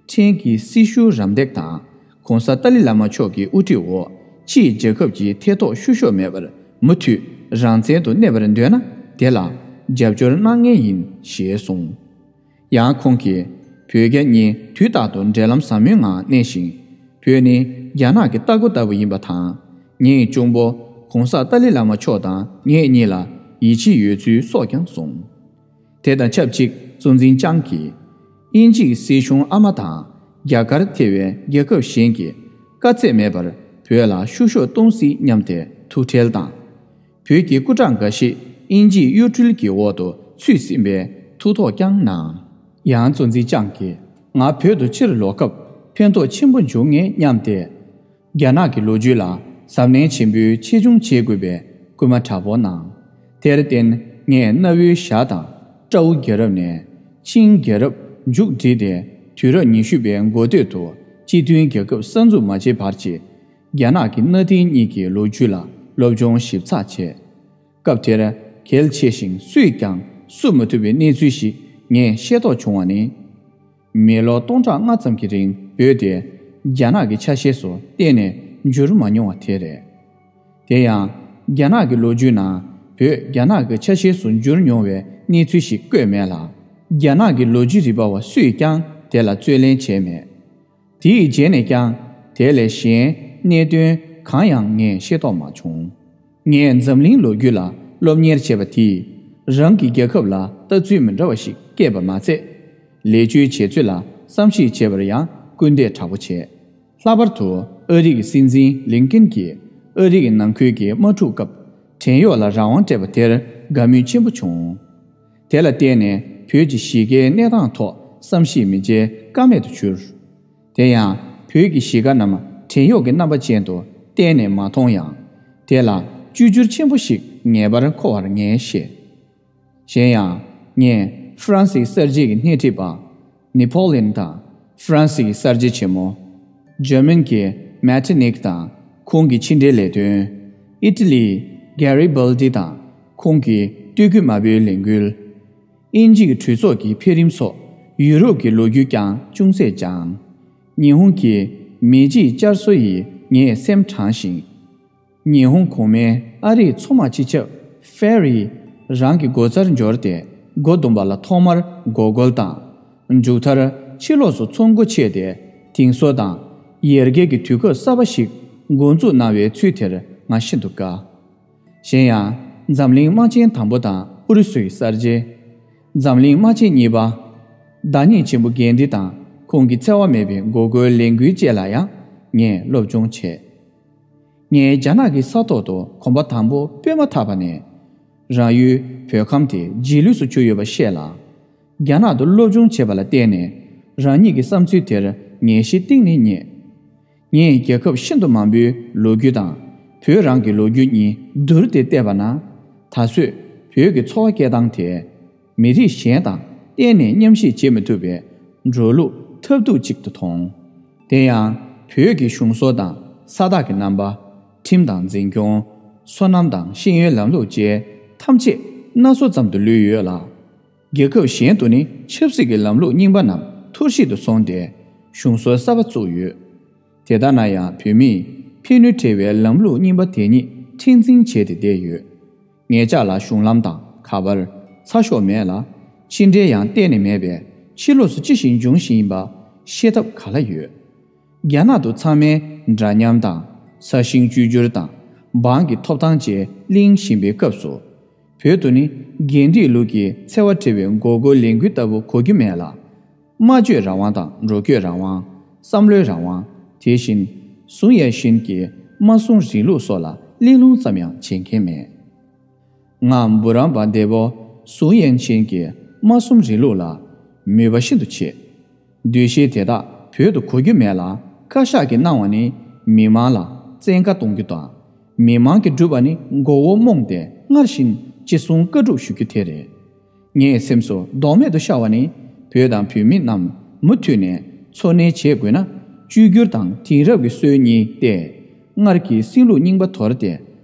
ཕྲན་གྱི་སྲི་ཞུ་རམ་འདེགས་དང་། ༸གོང་ས་ཏཱ་ལའི་བླ་མ་མཆོག་གི་དབུ་ཁྲིད་འོག་ཕྱིའི་རྒྱལ་ཁབ་ཀྱི་ཐེ་གཏོགས་བཤུ་གཞོག་མེད་པར་མུ་མཐུད་རང་བཙན་དུ་གནས་པར་འདོད་ན། དེ་ལ་རྒྱབ་སྐྱོར་གནང་ངེས་ཡིན་ཞེས་གསུངས། ཡང་ཁོང་གིས་བོད་རྒྱ་གཉིས་དུས་རྟག་ཏུ་འབྲེལ་ལམ་ཟབ་མོའི་ངང་གནས་ཤིང་། བོད་ནི་རྒྱ་ནག་གི་ལྟ་སྒོ་ལྟ་བུ་ཡིན་པ་དང་། ངའི་གཅུང་པོ་༸གོང་ས་ཏཱ་ལའི་བླ་མ་མཆོག་དང་ངེད་གཉིས་ལ་ཡིད་ཆེས་ཡོད་ཚུལ་སོགས་ཀྱང་གསུངས། དེ་དང་ཆབས་ཅིག་གཙོ་འཛིན་ཅང་གིས། དབྱིན་ཇིའི་སྲིད་གཞུང་ཨ་མ་དང་རྒྱ་གར་ཐེ་བའི་རྒྱལ་ཁབ་གཞན་གྱིས་དཀའ་ཚེགས་མེད་པར་བོད་ལ་བཤུ་གཞོག་གཏོང་སྲིད་སྙམ་སྟེ་ཐུགས་ཁྲལ་དང་། བོད་ཀྱི་སྐུ་དྲག་འགའ་ཞིག་དབྱིན་ཇིའི་གཡོ་འཕྲུལ་གྱི་འོག་ཏུ་ཚུད་ཟིན་པའི་ཐུགས་དོགས་ཀྱང་གནང་། ཡང་གཙོ་འཛིན་ལྕམ་གྱིས་ང་བོད་དུ་ཕྱིར་ལོག་སྐབས་ཕན་ཐོགས་ཆེན་པོ་འབྱུང་ངེས་སྙམ་སྟེ། རྒྱ་ནག་གི་ལོ་རྒྱུས་ལ་གཟབ་ནན་ཆེན་པོས་ཆེད་སྦྱོང་བྱེད་དགོས་པའི་སྐུལ་མ་དྲག་པོ་གནང་། དེར་བརྟེན་ངས་གནའ་བོའི་ཞྭ་དང་སྤྲ་བོ་རྒྱལ་རབས་ནས་ཆིང་རྒྱལ་རབས་མཇུག་བསྒྲིལ་ཏེ། དུས་རབས་ཉི་ཤུ་པའི་འགོ་སྟོད་དུ་སྤྱི་མཐུན་རྒྱལ་ཁབ་གསར་འཛུགས་མ་བྱས་བར་གྱི་རྒྱ་ནག་གི་གནའ་དེང་གཉིས་ཀྱི་ལོ་རྒྱུས་ལ་སློབ་སྦྱོང་ཞིབ་ཚགས་བྱས། སྐབས་དེར་གལ་ཆེ་ཞིང་སུས་ཀྱང་བསུབ་མ་ཐུབ་པའི་གནས་ཚུལ་ཞིག་ངས་ཤེས་རྟོགས་བྱུང་བ་ནི། མི་ལོ་སྟོང་ཕྲག་ལྔ་ཙམ་གྱི་རིང་བོད་དེ་རྒྱ་ནག་གི་ཆ་ཤས་སུ་གཏན་ནས་འགྱུར་མ་མྱོང་བ་དེ་རེད། དེ་ཡང་རྒྱ་ནག་གི་ལོ་རྒྱུས་ནང་བོད་རྒྱ་ནག་གི་ཆ་ཤས་སུ་འགྱུར་མྱོང་བའི་གནས་ཚུལ་ཞིག་བཀོད་མེད་ལ། རྒྱ་ནག་གི་ལོ་རྒྱུས་རིག་པ་བ་སུས་ཀྱང་དེ་ལ་རྩོད་ལེན་བྱས་མེད། དེའི་རྗེས་ནས་ཀྱང་དེ་ལས་གཞན་གནད་དོན་གང་ཡང་ངས་ཤེས་རྟོགས་མ་བྱུང་། ངས་འཛམ་གླིང་ལོ་རྒྱུས་ལ་སློབ་གཉེར་བྱས་པ་དེས་རང་གི་རྒྱལ་ཁབ་ལ་ལྟ་ཚུལ་མི་འདྲ་བ་ཞིག་བསྐྱེད་པ་མ་ཚད། ལས་བྱོལ་བྱེད་ཚུལ་ལ་བསམ་གཞིག་བྱེད་པར་ཡང་སྐུལ་འདེད་དྲག་པོ་བྱས། ལྷག་པར་དུ་ཨ་རི་གི་སྲིད་འཛིན་ལིན་ཀིན་གྱིས་ཨ་རི་གི་ནང་ཁུལ་གྱི་དམག་འཁྲུག་སྐབས་བྲན་གཡོག་ལ་རང་དབང་སྤྲད་པ་དེར་དགའ་མོས་ཆེན་པོ་བྱུང་། དེ་ལ་བརྟེན་ནས་བོད་ཀྱི་གཞིས་ཀའི་གནས་སྟངས་ཐོག་བསམ་གཞིག་མི་བྱེད་ཀ་མེད་དུ་གྱུར། དེ་ཡང་བོད་ཀྱི་གཞིས་ཀ་རྣམས་བྲན་གཡོག་གི་རྣམ་པ་ཅན་དུ་གཏན་ནས་མ་མཐོང་ཡང་། དེ་ལ་བཅོས་བསྒྱུར་ཆེན་པོ་ཞིག་ངེས་པར་མཁོ་བར་ངས་ཤེས། གཞན་ཡང་ངས་ཧྥ་རན་སིའི་གསར་བརྗེ་གི་སྣེ་ཁྲིད་པ་ནེ་པོ་ལིན་དང་། ཧྥ་རན་སི་གི་གསར་བརྗེ་ཆེན་མོ་ཇར་མན་གྱི་མེ་ཊར་ནིག་དང་ཁོང་གི་ཕྱི་འབྲེལ་ལས་དོན། ཨི་ཏི་ལིའི་གྷེ་རི་བྷལ་ཏི་དང་ཁོང་གི་སྟོད་རྒྱུད་དམར་པོའི་ལས་འགུལ། དབྱིན་ཇི་གི་གྲོས་ཚོགས་ཀྱི་འཕེལ་རིམ་སོགས་ཡུ་རོབ་ཀྱི་ལོ་རྒྱུས་ཀྱང་ཅུང་ཟད་སྦྱངས། ཉི་ཧོང་གི་མེ་ལྕེའི་བསྐྱར་གསོ་ཡིས་ངའི་སེམས་དྲངས་ཤིང་། ཉི་ཧོང་གོང་མའི་ཨ་རིའི་མཚོ་དམག་སྤྱི་ཁྱབ་ཧྥེ་རི་རང་གི་སྒོ་རྩར་འབྱོར་ཏེ། སྒོ་བརྡུངས་པ་ལ་ཐོག་མར་མགོ་སྐོར་དང་། མཇུག་མཐར་ཕྱི་ལོགས་སུ་ཚོང་སྒོ་ཕྱེས་ཏེ། དེང་སང་དང་ཡར་རྒྱས་ཀྱི་དུས་སྐབས་གསར་པ་ཞིག་འགོ་འཛུགས་གནང་བའི་ཚུལ་དེར་ང་ཤིན་ཏུ་དགའ། གཞན་ཡང་འཛམ་གླིང་དམག་ཆེན་དང་པོ་དང་ཨུ་རུ་སུའི་གསར་བརྗེ། འཛམ་གླིང་དམག་ཆེན་གཉིས་པ། བདག་ཉིད་ཆེན་པོ་གྷན་དྷི་དང་ཁོང་གི་འཚེ་བ་མེད་པའི་མགོ་སྐོར་ལས་འགུལ་བཅས་ལ་ཡང་ངས་སློབ་སྦྱོང་བྱས། ངས་རྒྱ་ནག་གི་ས་ཐོག་ཏུ་གོམ་པ་དང་པོ་སྤོས་མ་ཐག་པ་ནས། རང་ཡུལ་བོད་ཁམས་དེ་རྗེས་ལུས་སུ་གྱུར་ཡོད་པ་ཤེས་ལ། རྒྱ་ནག་ཏུ་སློབ་སྦྱོང་བྱས་པ་ལ་བརྟེན་ནས་རང་ཉིད་ཀྱི་བསམ་ཚུལ་དེར་ངེས་ཤེས་གཏིང་ནས་རྙེད། ངས་རྒྱལ་ཁབ་ཤིན་ཏུ་མང་པོའི་ལོ་རྒྱུས་དང་བོད་རང་གི་ལོ་རྒྱུས་གཉིས་བསྡུར་ཏེ་བལྟས་པ་ན། ད་གཟོད་བོད་ཀྱི་འཚོ་བ་སྐྱེལ་སྟངས་དེ་མི་རིགས་གཞན་དང་གཏན་ནས་མཉམ་བསྲེས་བྱེད་མི་ཐུབ་པའི་འགྲོ་ལུགས་ཐབས་སྡུག་ཅིག་ཏུ་མཐོང་། དེ་ཡང་བོད་ཀྱི་གཞུང་སྲོལ་དང་ས་བདག་གི་རྣམ་པ། ཁྲིམས་དང་འཛིན་སྐྱོང་། སོ་ནམ་དང་ཤེས་ཡོན་ལམ་ལུགས་བཅས་ཐམས་ཅད་སྣ་ཚོགས་ཙམ་དུ་ལུས་ཡོད་ལ། རྒྱལ་ཁབ་གཞན་དུ་ནི་ཆབ་སྲིད་ཀྱི་ལམ་ལུགས་རྙིང་པ་རྣམས་འཐོར་བཤིག་ཏུ་སོང་སྟེ་གཞུང་སྲོལ་གསར་པ་བཙུགས་ཡོད། དེ་ལྟ་ན་ཡང་བོད་མིས་ཕན་ནུས་བྲལ་བའི་ལམ་ལུགས་རྙིང་པ་དེ་ཉིད་མཁྲེགས་འཛིན་བྱས་ཏེ་བསྡད་ཡོད། ངེད་ཅག་ལ་གཞུང་ལམ་དང་ཁ་པར། ཚ་ཤོག་མེད་ལ། ཕྱི་འབྲེལ་ཡང་གཏན་ནས་མེད་པས་ཕྱི་ལོགས་སུ་ཅི་ཞིག་འབྱུང་བཞིན་ཡིན་པ་ཤེས་ཐབས་ག་ལ་ཡོད། རྒྱ་ནག་ཏུ་ཚང་མས་འདྲ་མཉམ་དང་ས་ཞིང་བཅོས་བསྒྱུར་དང་འབངས་ཀྱི་ཐོབ་ཐང་བཅས་གླེང་བཞིན་པའི་སྐབས་སུ། བོད་དུ་ནི་རྒན་འདྲིས་ལུགས་ཀྱི་འཚེ་བ་བྲལ་བའི་མགོ་སྐོར་ལས་འགུལ་ལྟ་བུ་གོ་རྒྱུ་མེད་ལ། སྨྲ་བརྗོད་རང་དབང་དང་འགྲོ་སྐྱོད་རང་དབང་། བསམ་བློའི་རང་དབང་། དེ་བཞིན་སུང་ཡན་ཤིན་གྱི་དམར་གསུམ་རིང་ལུགས་སོགས་ལ་གླེང་སློང་ཙམ་ཡང་བྱེད་མཁན་མེད། ང་འབུམ་རམས་པ་འདས་པོ་སུང་ཡན་ཤིན་གྱི་དམར་གསུམ་རིང་ལུགས་ལ་མོས་པ་ཤིན་ཏུ་ཆེ། འདུ་ཤེས་དེ་དག་བོད་དུ་གོ་རྒྱུ་མེད་ལ། བཀའ་ཤག་གིས་གནང་བ་ནི་མི་མང་ལ་བཙན་བཀའ་གཏོང་རྒྱུ་དང་། མི་མང་གིས་བསྒྲུབས་པ་ནི་མགོ་བོ་རྨོངས་ཏེ་སྔར་བཞིན་ཅི་གསུང་བཀའ་སྒྲུབ་ཞུ་རྒྱུ་དེ་རེད། ངའི་སེམས་སུ་ལྡོག་མེད་དུ་ཤར་བ་ནི། བོད་དང་བོད་མི་རྣམས་མུ་མཐུད་ནས་འཚོ་གནས་བྱེད་དགོས་ན། བཅོས་བསྒྱུར་དང་དེང་རབས་ཀྱི་སྲོལ་གཉིས་ཏེ། སྔར་གྱི་སྲིད་ལུགས་རྙིང་པ་དོར་ཏེ།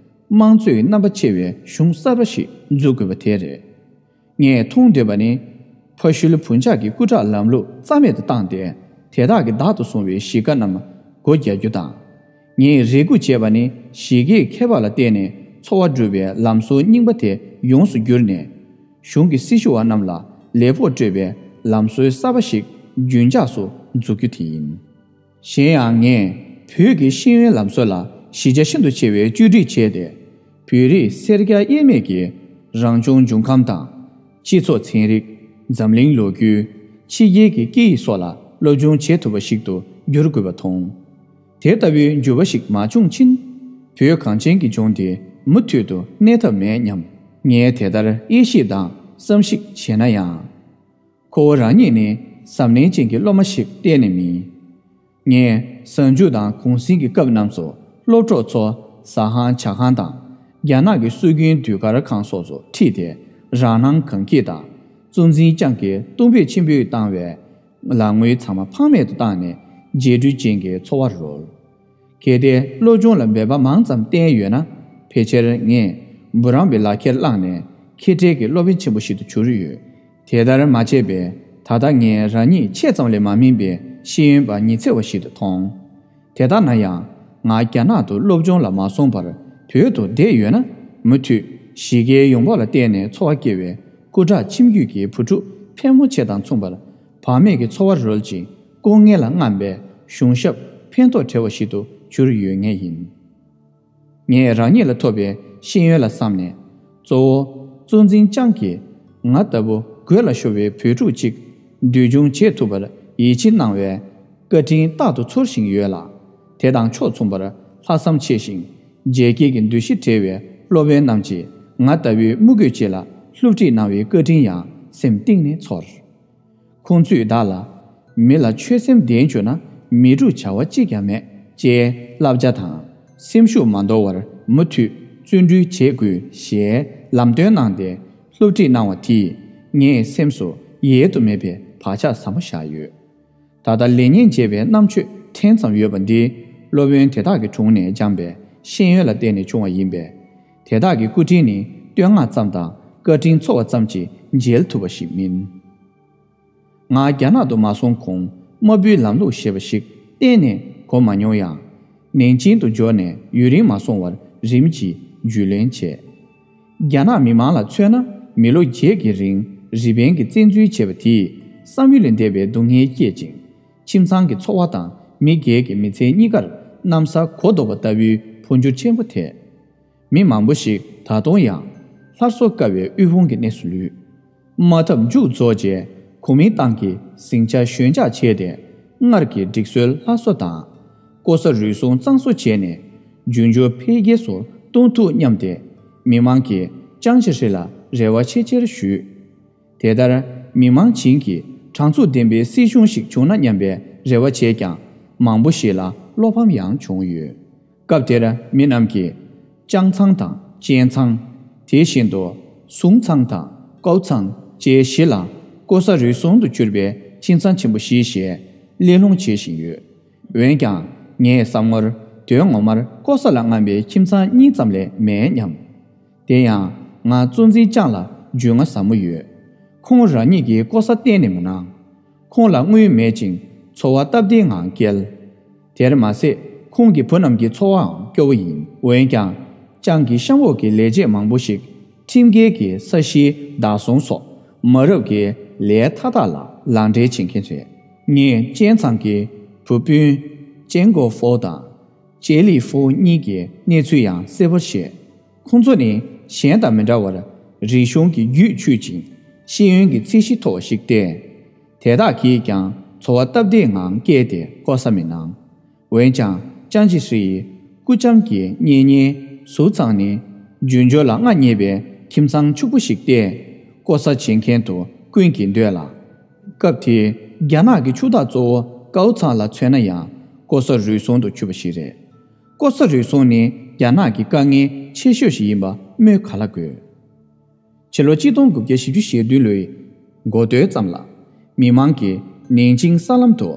དམངས་གཙོའི་རྣམ་པ་ཆེ་བའི་གཞུང་གསར་པ་ཞིག་འཛུགས་དགོས་པ་དེ་རེད། ངས་མཐོང་འདོད་པ་ནི། ཕ་ཤུལ་བུ་འཇགས་ཀྱི་སྐུ་དྲག་ལམ་ལུགས་རྩ་མེད་དུ་བཏང་སྟེ། དེ་དག་གིས་བདག་ཏུ་བཟུང་བའི་གཞིས་ཀ་རྣམས་སྒོ་རྒྱག་རྒྱུ་དང་། ངས་རེ་སྒུག་བྱས་པ་ནི། གཞིས་ཀའི་ཁྱད་པར་ལ་བརྟེན་ནས་འཚོ་བ་སྒྲུབ་པའི་ལམ་སྲོལ་རྙིང་པ་དེ་ཡོངས་སུ་བསྒྱུར་ནས། གཞུང་གི་སྲི་ཞུ་བ་རྣམས་ལ་ལས་ཕོགས་སྤྲོད་པའི་ལམ་སྲོལ་གསར་པ་ཞིག་རྒྱུན་འཇགས་སུ་འཛུགས་རྒྱུ་དེ་ཡིན། གཞན་ཡང་ངས་བོད་ཀྱི་ཤེས་ཡོན་ལམ་སྲོལ་ལ་གཞི་རྒྱ་ཤིན་ཏུ་ཆེ་བའི་བཅོས་སྒྲིག་བྱས་ཏེ། བོད་རིགས་སེར་སྐྱ་དབྱེར་མེད་ཀྱི་རང་བྱུང་འབྱུང་ཁམས་དང་། སྤྱི་ཚོགས་ཚན་རིག་འཛམ་གླིང་ལོ་རྒྱུས། ཕྱི་རྒྱལ་གྱི་སྐད་ཡིག་སོགས་ལ་སློབ་སྦྱོང་བྱེད་ཐུབ་པ་ཞིག་ཏུ་འགྱུར་དགོས་པ་མཐོང་། དེ་ལྟ་བུའི་འགྱུར་བ་ཞིག་མ་བྱུང་ཕྱིན། བོད་གངས་ཅན་གྱི་ལྗོངས་དེ་མུ་མཐུད་དུ་གནས་ཐབས་མེད་སྙམ། ངས་དེ་ལྟར་དབྱེ་ཞིབ་དང་བསམ་གཞིག་བྱས་ན་ཡང་། ཁོ་བོ་རང་ཉིད་ནི་གཟབ་ནན་ཅན་གྱི་སློབ་མ་ཞིག་གཏན་ནས་མིན། ངས་གཟའ་མཇུག་དང་གུང་གསེང་གི་སྐབས་རྣམས་སུ་སློབ་གྲོགས་ཚོ་ཟ་ཁང་ཇ་ཁང་དང་། རྒྱ་ནག་གི་སྲོལ་རྒྱུན་ཟློས་གར་ཁང་སོགས་སུ་ཁྲིད་དེ་རང་སྣང་གང་སྐྱེས་དང་། གཙོ་འཛིན་ལྕམ་གྱིས་གཏོང་ཕོད་ཆེན་པོས་བཏང་བའི་ལག་དངུལ་ཚང་མ་ཕངས་མེད་དུ་བཏང་ནས་རྗེས་འགྲུལ་ཅན་གྱི་འཚོ་བ་རོལ། གལ་ཏེ་སློབ་སྦྱོང་ལ་འབད་པ་མང་ཙམ་བསྟེན་ཡོད་ན། ཕལ་ཆེར་ངས་འབུམ་རམས་པའི་ལག་ཁྱེར་བླངས་ནས་མཁས་གྲལ་གྱི་སློབ་དཔོན་ཆེན་པོ་ཞིག་ཏུ་གྱུར་ཡོད། དེ་ལྟར་མ་བྱས་པས། ད་ལྟ་ངས་རང་ཉིད་ཆེད་ཙམ་ལས་མ་སྨིན་པའི་ཤེས་ཡོན་པ་ཉི་ཚེ་བ་ཞིག་ཏུ་མཐོང་། དེ་ལྟར་ན་ཡང་། ང་རྒྱ་ནག་ཏུ་སློབ་སྦྱོང་ལ་མ་སོང་བར་བོད་དུ་བསྡད་ཡོད་ན། མུ་མཐུད་གཞིས་ཀའི་ཡོང་འབབ་ལ་བརྟེན་ནས་འཚོ་བ་སྐྱེལ་བའི་སྐུ་དྲག་ཁྱིམ་རྒྱུད་ཀྱི་བུ་ཕྲུག་ཕལ་མོ་ཆེ་དང་མཚུངས་པར་བག་མེད་ཀྱི་འཚོ་བ་རོལ་ཅིང་། ལྐོག་རྔན་ལ་རྔམ་པའི་གཞུང་ཞབས་ཕན་ཐོགས་བྲལ་བ་ཞིག་ཏུ་གྱུར་ཡོད་ངེས་ཡིན། ངས་རང་ཉིད་ལ་ཐོབ་པའི་ཤེས་ཡོན་ལ་བསམ་ནས། གཙོ་བོ་གཙོ་འཛིན་ལྕམ་གྱིས་ང་ལྟ་བུ་དགོད་ལ་ཤོར་བའི་བོད་ཕྲུག་ཅིག་འདུལ་སྐྱོང་བྱེད་ཐུབ་པར་ཡིད་ཆེས་གནང་བའི་བཀའ་དྲིན་རྟག་ཏུ་ཚོར་བཞིན་ཡོད་ལ། དེ་དང་ཕྱོགས་མཚུངས་པར་ལྷག་བསམ་ཆེ་ཞིང་རྒྱལ་སྐྱེད་ཀྱི་འདུ་ཤེས་བྲལ་བའི་སློབ་དཔོན་རྣམས་ཀྱིས་ང་ལྟ་བུའི་དམུ་རྒོད་ཅིག་ལ་སློབ་ཁྲིད་གནང་བའི་བཀའ་དྲིན་ཡང་སེམས་གཏིང་ནས་ཚོར། ཁོང་ཚོས་བདག་ལ། མི་ལ་ཆོད་སེམས་ལྡན་བྱུང་ན་མི་འཁྲུག་བྱ་བ་གཅིག་ཀྱང་མེད་ཅེས་བསླབ་བྱ་དང་། སེམས་ཤུགས་མ་འདོར་བར་མུ་མཐུད་བརྩོན་འགྲུས་བྱེད་དགོས་ཞེས་ལམ་སྟོན་གནང་སྟེ་སློབ་ཁྲིད་གནང་བ་དེས་ངའི་སེམས་སུ་ཡལ་དུ་མེད་པའི་བག་ཆགས་ཟབ་མོ་བཞག་ཡོད། ད་ལྟ་ལེགས་ཉེས་འབྱེད་པའི་རྣམ་དཔྱོད་ཕྲན་ཙམ་ཡོད་པ་འདིས་སློབ་དཔོན་དེ་དག་གི་དྲུང་ནས་སྦྱངས་པའི་ཤེས་ཡོན་ལ་བརྟེན་ནས་བྱུང་བ་ཡིན་པས། དེ་དག་གི་སྐུ་དྲིན་ནི་བསྟོད་བསྔགས་ཙམ་དང་བཀའ་དྲིན་ཚོར་བ་ཙམ་གྱིས་འཇལ་ཐུབ་པ་ཞིག་མིན། ང་རྒྱ་ནག་ཏུ་མ་སོང་གོང་དམར་པོའི་ལམ་ལུགས་ཞེས་པ་ཞིག་གཏན་ནས་གོ་མ་མྱོང་ཡང་། ནན་ཅིང་དུ་འབྱོར་ནས་ཡུན་རིང་མ་སོང་བར་རིམ་གྱིས་རྒྱུས་ལོན་བྱས། རྒྱ་ནག་མི་མང་ལ་མཚོན་ན། མི་ལོ་བརྒྱད་ཀྱི་རིང་རི་པན་གྱིས་བཙན་འཛུལ་བྱས་པ་དེས་བསམ་ཡུལ་ལས་འདས་པའི་སྡུག་བསྔལ་བསྐྱེད་ཅིང་། ཁྱིམ་ཚང་གི་འཚོ་བ་དང་མི་སྒེར་གྱི་མི་ཚེ་གཉིས་ཀར་གནམ་ས་གོ་ལྡོག་པ་ལྟ་བུའི་འཕོ་འགྱུར་ཆེན་པོ་ཐེབས། མི་མང་པོ་ཞིག་ད་དུང་ཡང་སླར་གསོ་དཀའ་བའི་དབུལ་ཕོངས་ཀྱི་གནས་སུ་ལུས། དམག་འཐབ་མཇུག་རྫོགས་རྗེས་གོ་མིན་ཏང་གིས་ཟིང་ཆ་ཞོད་འཇགས་བྱས་ཏེ། སྔར་གྱི་སྒྲིག་སྲོལ་སླར་གསོ་དང་། ལྐོག་ཟ་རུལ་སུངས་གཙང་བཟོ་བྱས་ནས། རྒྱུ་འབྱོར་འཕེལ་རྒྱས་སུ་གཏོང་ཐུབ་སྙམ་སྟེ། མི་མང་གིས་ཅང་ཅེ་ཧྲི་ལ་རེ་བ་ཆེ་ཆེར་ཞུས། དེ་ལྟར་མི་མང་བྱིངས་ཀྱིས་དྲང་ཚུགས་ལྡན་པའི་སྲིད་གཞུང་ཞིག་བྱུང་ན་སྙམ་པའི་རེ་བ་བྱས་ཀྱང་། མང་པོ་ཞིག་ལ་བློ་ཕམ་ཡང་བྱུང་ཡོད། སྐབས་དེར་མི་རྣམས་ཀྱིས་ཅང་ཚང་དང་ཅན་ཚང་། དེ་བཞིན་དུ་སུང་ཚང་དང་ཀའོ་ཚང་བཅས་བཞི་ལ་ལྐོག་ཟ་རུལ་སུངས་སུ་གྱུར་པའི་ཁྱིམ་ཚང་ཆེན་པོ་བཞི་ཞེས་གླེང་སློང་བྱེད་བཞིན་ཡོད། འོན་ཀྱང་། ངའི་བསམ་ངོར་དོན་ངོ་མར་ལྐོག་ཟ་ལ་རྔམ་པའི་ཁྱིམ་ཚང་གཉིས་ཙམ་ལས་མེད་སྙམ། དེ་ཡང་། ང་གཙོ་འཛིན་ཅང་ལ་རྒྱུས་མངའ་ཟབ་མོ་ཡོད། ཁོང་རང་ཉིད་ཀྱིས་ལྐོག་ཟ་གཏན་ནས་མི་གནང་། ཁོང་ལ་དངུལ་མེད་ཅིང་འཚོ་བ་སྟབས་བདེའི་ངང་བསྐྱལ། དེར་མ་ཟད། ཁོང་གི་བུ་རྣམས་ཀྱི་འཚོ་བའང་སྐྱོ་བོ་ཡིན། འོན་ཀྱང་། ཅང་གི་གཤམ་འོག་གི་ལས་བྱེད་མང་པོ་ཞིག་ཁྲིམས་འགལ་གྱི་ས་གཞིའི་བདག་བཟུང་སོགས་མ་རབས་ཀྱི་ལས་མཐའ་དག་ལ་ལག་འབྲེལ་བྱེད་མཁན་རེད། ངས་ཅན་ཚང་གི་བུ་སྤུན་ཅན་གོ་ཧྥོ་དང་ཅེ་ལི་ཧྥོ་གཉིས་ཀྱི་གནས་ཚུལ་ཡང་གསལ་པོར་ཤེས། ཁོང་ཚོ་ནི་གཞན་དང་མི་འདྲ་བར་རིག་གཞུང་གི་རྒྱུད་ཆུད་ཅིང་ཤེས་ཡོན་གྱི་ཚད་གཞི་མཐོ་བ་ཞིག་སྟེ། དེ་དག་གིས་ཀྱང་འཚོ་བ་སྟབས་བདེའི་ངང་བསྐྱལ་ཏེ་ལྐོག་ཟ་མི་གནང་། འོན་ཀྱང་ཅང་ཅི་ཧྲི་ཡི་སྐུ་ལྕམ་གྱི་གཉེན་ཉེ་སུའུ་ཚང་ནི་རྒྱུ་འབྱོར་ལ་མངའ་བརྙེས་པའི་ཁྱིམ་ཚང་ཕྱུག་པོ་ཞིག་སྟེ། ལྐོག་ཟ་བྱེད་མཁན་དུ་ཀུན་གྱིས་འདོད་ལ། སྐབས་དེའི་རྒྱ་ནག་གི་ཕྱུག་བདག་གཙོ་བོ་ཀའོ་ཚང་ལ་མཚོན་ན་ཡང་ལྐོག་ཟ་རུལ་སུངས་དུ་གྱུར་པ་ཞིག་རེད། ལྐོག་ཟ་རུལ་སུངས་ནི་རྒྱ་ནག་གི་དཀའ་ངལ་ཆེ་ཤོས་ཤིག་ཡིན་པ་སྨོས་ག་ལ་དགོས། ཕྱི་ལོ་གཅིག་སྟོང་དགུ་བརྒྱ་བཞི་བཅུ་ཞེ་བདུན་ལོའི་འགོ་སྟོད་ཙམ་ལ། མི་མང་གིས་ནན་ཅིང་གསར་ལམ་དུ་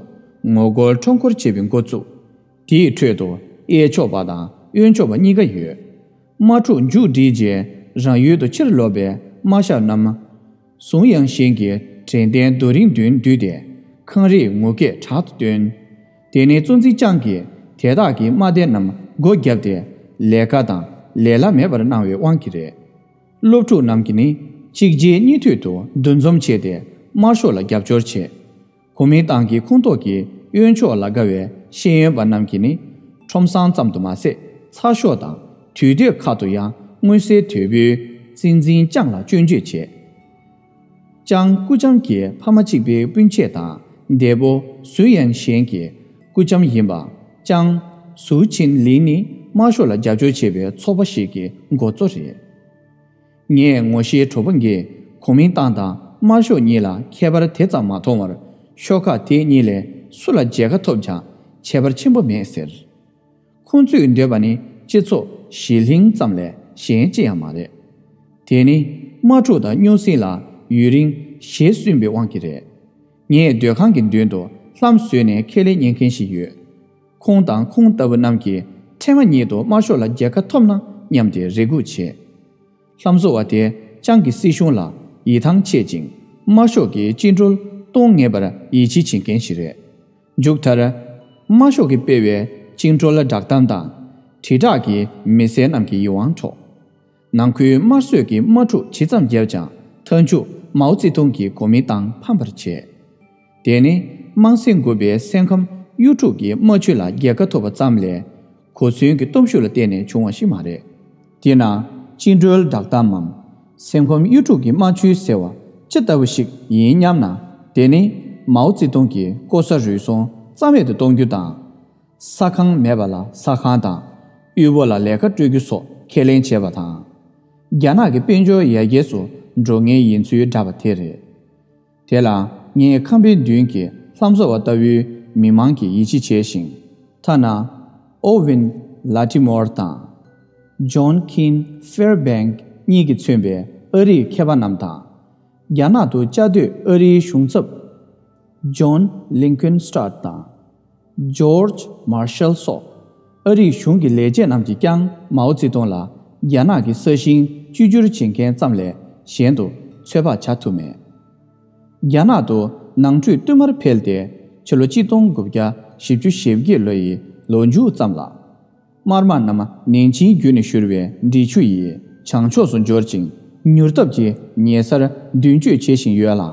ངོ་རྒོལ་ཁྲོམ་སྐོར་བྱེད་པའི་འགོ་བཙུགས། དེའི་ཁྲོད་དུ་གཡས་ཕྱོགས་པ་དང་གཡོན་ཕྱོགས་པ་གཉིས་ཀ་ཡོད། དམག་འཁྲུག་མཇུག་བསྒྲིལ་རྗེས་རང་ཡུལ་དུ་ཕྱིར་ལོག་པའི་དམག་ཞབས་རྣམས། ཟུང་ཡང་ཞིང་གི་དྲན་རྟེན་རྡོ་རིང་མདུན་བསྡུས་ཏེ། ཁང་རིགས་ངུ་སྐད་དྲག་ཏུ་བཏོན། དེ་ནི་གཙོ་འཛིན་ལྕམ་གྱིས་དེ་དག་གི་དམག་སྡེ་རྣམས་སྒོ་བརྒྱབ་སྟེ། ལས་ཀ་དང་ལས་གླ་མེད་པར་གནང་བའི་དབང་གིས་རེད། སློབ་ཕྲུག་རྣམས་ཀྱིས་ནི་གཅིག་རྗེས་གཉིས་མཐུད་དུ་འདུ་འཛོམས་བྱས་ཏེ་དམར་ཤོག་ལ་རྒྱབ་སྐྱོར་བྱས། གོ་མིན་ཏང་གི་ཁོངས་གཏོགས་ཀྱི་གཡོན་ཕྱོགས་ལ་དགའ་བའི་ཤེས་ཡོན་པ་རྣམས་ཀྱིས་ནི་ཁྲོམ་སྲང་ཙམ་དུ་མ་ཟད་ཚགས་ཤོག་དང་དུས་དེབ་ཁག་ཏུ་ཡང་མངོན་གསལ་དོད་པོས་གཙོ་འཛིན་ལྕམ་ལ་སྐྱོན་བརྗོད་བྱས། ཅང་སྐུ་ལྕམ་གྱི་ཕ་མ་གཅིག་པའི་སྤུན་མཆེད་དང་འདས་པོ་སུའུ་ཡན་ཞན་གྱི་སྐུ་ལྕམ་ཡིན་པ་ཅང་སུའུ་ཆིན་ལིན་ནི་དམར་ཤོག་ལ་རྒྱབ་སྐྱོར་བྱེད་པའི་ཚོགས་པ་ཞིག་གི་འགོ་གཙོ་རེད། ངས་ངོ་ཤེས་གྲོགས་པོ་འགས་གོ་མིན་ཏང་དང་དམར་ཤོག་གཉིས་ལ་ཁྱད་པར་དེ་ཙམ་མ་མཐོང་བར། ཤོག་ཁག་དེ་གཉིས་ལས་སུ་ལ་མཇལ་ཁ་ཐོབ་ཀྱང་ཁྱད་པར་ཆེན་པོ་མེད་ཟེར། ཁོང་ཚོས་འདོད་པ་ནི་སྤྱི་ཚོགས་ཞི་ལྷིང་ཙམ་ལས་གཞན་ཅི་ཡང་མ་རེད། དེ་ནི་དམག་འཁྲུག་དང་རྙོག་ཟིང་ལ་ཡུན་རིང་ཞེད་སུན་པའི་དབང་གིས་རེད། ངས་སྡོད་ཁང་གི་མདུན་དུ་ལྷམ་བཟོས་ནས་ཁས་ལེན་ཉན་མཁན་ཞིག་ཡོད། ཁོང་དང་ཁོང་ལྟ་བུ་རྣམས་ཀྱིས་ཕྲེང་བ་ཉིད་དུ་དམར་ཤོག་ལ་རྒྱལ་ཁ་ཐོབ་ན་སྙམ་སྟེ་རེ་སྒུག་བྱེད། ལྷམ་བཟོ་བ་དེ་ཅང་གི་སྲིད་གཞུང་ལ་ཡིད་ཐང་ཆད་ཅིང་དམར་ཤོག་གིས་བཅིངས་འགྲོལ་གཏོང་ངེས་པར་ཡིད་ཆེས་བྱེད་མཁན་ཞིག་རེད། མཇུག་མཐར། དམར་ཤོག་གིས་སྤེལ་བའི་བཅིངས་འགྲོལ་བསྒྲགས་གཏམ་དང་། དྲིལ་བསྒྲགས་ཀྱིས་མི་སེར་རྣམས་ཀྱི་ཡིད་དབང་འཕྲོག་ནང་ཁུལ་དམར་གསོད་ཀྱི་དམག་འཁྲུག་ཇི་ཙམ་བརྒྱབ་ཀྱང་མཐའ་མཇུག་མའོ་ཙེ་ཏུང་གིས་གོ་མིན་ཏང་ཕམ་པར་བྱས། དེ་ནི་དམངས་སེམས་འགུག་པའི་སེམས་ཁམས་གཡོ་འཁྲུག་གིས་དམག་ཇུས་ལ་རྒྱལ་ཁ་ཐོབ་པ་ཙམ་ལས། གོ་མཚོན་གྱི་སྟོབས་ཤུགས་ལ་བརྟེན་ནས་བྱུང་བ་ཞིག་མ་རེད། དེས་ན། བཅིངས་འགྲོལ་བསྒྲགས་གཏམ་མམ། སེམས་ཁམས་གཡོ་འཁྲུག་གི་དམག་ཇུས་ཟེར་བ་ཅི་ལྟ་བུ་ཞིག་ཡིན་སྙམ་ན། དེ་ནི་མའོ་ཙེ་ཏུང་གིས་ལྐོག་ཟ་རུལ་སུངས་རྩ་མེད་དུ་གཏོང་རྒྱུ་དང་། ཟ་ཁང་མེད་པ་ལ་ཟ་ཁང་དང་། དབུལ་པོ་ལ་ལས་ཀ་སྤྲོད་རྒྱུ་སོགས་ཁས་ལེན་བྱས་པ་དང་། རྒྱ་ནག་གི་དཔལ་འབྱོར་ཡར་རྒྱས་སུ་འགྲོ་ངེས་ཡིན་ཚུལ་བསྒྲགས་པ་དེ་རེད། དེ་ལ་ངས་ཁང་པའི་མདུན་གྱི་ལྷམ་བཟོ་བ་ལྟ་བུའི་མི་མང་གིས་ཡིད་ཆེས་བྱས་ཤིང་། ཐ་ན། ཨོ་ཝིན་ལ་ཏི་མོར་དང་། ཇོན་ཁིན་ཧྥེར་བེང་གཉིས་ཀྱིས་མཚོན་པའི་ཨ་རིའི་མཁས་པ་རྣམས་དང་། རྒྱ་ནག་ཏུ་བཅའ་སྡོད་ཨ་རིའི་གཞུང་ཚབ། ཇོན་ལིན་ཁོན་སྟྲ་དང་། ཇོར་ཇི་མར་ཤལ་སོགས་ཨ་རིའི་གཞུང་གི་ལས་བྱེད་རྣམས་ཀྱིས་ཀྱང་མའོ་ཙེ་ཏུང་ལ་རྒྱ་ནག་གི་ས་ཞིང་བཅོས་བསྒྱུར་བྱེད་མཁན་ཙམ་ལས་གཞན་དུ་ཚོད་དཔག་བྱ་ཐུབ་མེད། རྒྱ་ནག་ཏུ་ནང་འཁྲུག་བསྟུད་མར་འཕེལ་ཏེ་ཕྱི་ལོ་གཅིག་སྟོང་དགུ་བརྒྱ་བཞི་བཅུ་ཞེ་བརྒྱད་ལོ་ཡི་ལོ་མཇུག་ཙམ་ལ། དམར་དམག་རྣམས་ནན་ཅིང་བརྒྱུད་ནས་བཞུར་བའི་འབྲི་ཆུ་ཡི་བྱང་ཕྱོགས་སུ་འབྱོར་ཅིང་མྱུར་སྟབས་ཀྱིས་ཉེ་སར་མདུན་སྐྱོད་བྱེད་བཞིན་ཡོད་ལ།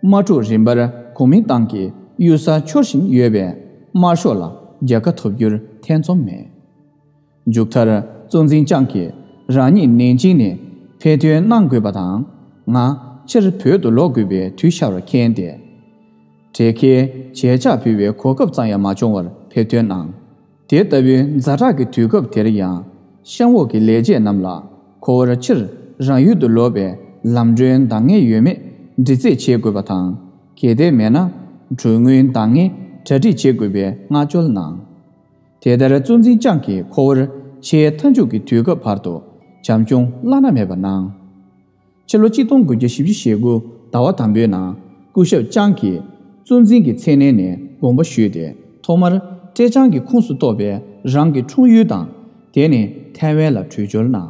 དམག་འཁྲུག་རིམ་པར་གོ་མིན་ཏང་གི་གཡུལ་ས་འཆོར་བཞིན་ཡོད་པས་དམར་ཤོག་ལ་རྒྱལ་ཁ་ཐོབ་རྒྱུར་ཐེ་ཚོམ་མེད། མཇུག་མཐར་གཙོ་འཛིན་ཅང་གིས་རང་ཉིད་ནན་ཅིང་ནས་ཕེབས་ཐོན་གནང་དགོས་པ་དང་། ང་ཕྱིར་བོད་དུ་ལོག་དགོས་པའི་དུས་ཤར་བར་མཁྱེན་ཏེ། གྲལ་ཁའི་བྱེ་ལྕག་ཕུལ་བའི་གོ་སྐབས་ཙམ་ཡང་མ་བྱུང་བར་ཕེབས་ཐོན་གནང་། དེ་ལྟ་བུའི་ཛ་དྲག་གི་དུས་སྐབས་དེར་ཡང་གཤམ་འོག་གི་ལས་བྱེད་རྣམས་ལ་ཁོ་བོར་ཕྱིར་རང་ཡུལ་དུ་ལོག་པའི་ལམ་གྲོན་འདང་ངེས་ཡོད་མེད་འདྲི་རྩད་བྱེད་དགོས་པ་དང་། གལ་ཏེ་མེད་ན་གྲོན་དངུལ་འདང་ངེས་གྲ་སྒྲིག་བྱེད་དགོས་པའི་མངགས་བཅོལ་གནང་། དེ་ལྟར་གཙོ་འཛིན་ཅང་གིས་ཁོ་བོར་ཆེས་མཐའ་མཇུག་གི་དུས་སྐབས་བར་དུ་བྱམས་སྐྱོང་བླ་ན་མེད་པ་གནང་། ཕྱི་ལོ་གཅིག་སྟོང་དགུ་བརྒྱ་བཞི་བཅུ་ཞེ་དགུ་ཟླ་བ་དང་པོའི་ནང་སྐུ་ཞབས་ཅང་གིས་གཙོ་འཛིན་གྱི་མཚན་གནས་ནས་དགོངས་པ་ཞུས་ཏེ། ཐོག་མར་ཀྲེ་ཅང་གི་ཁོངས་སུ་གཏོགས་པའི་རང་གི་འཁྲུངས་ཡུལ་དང་། དེ་ནས་ཐའེ་ཝན་ལ་བྲོས་བྱོལ་གནང་།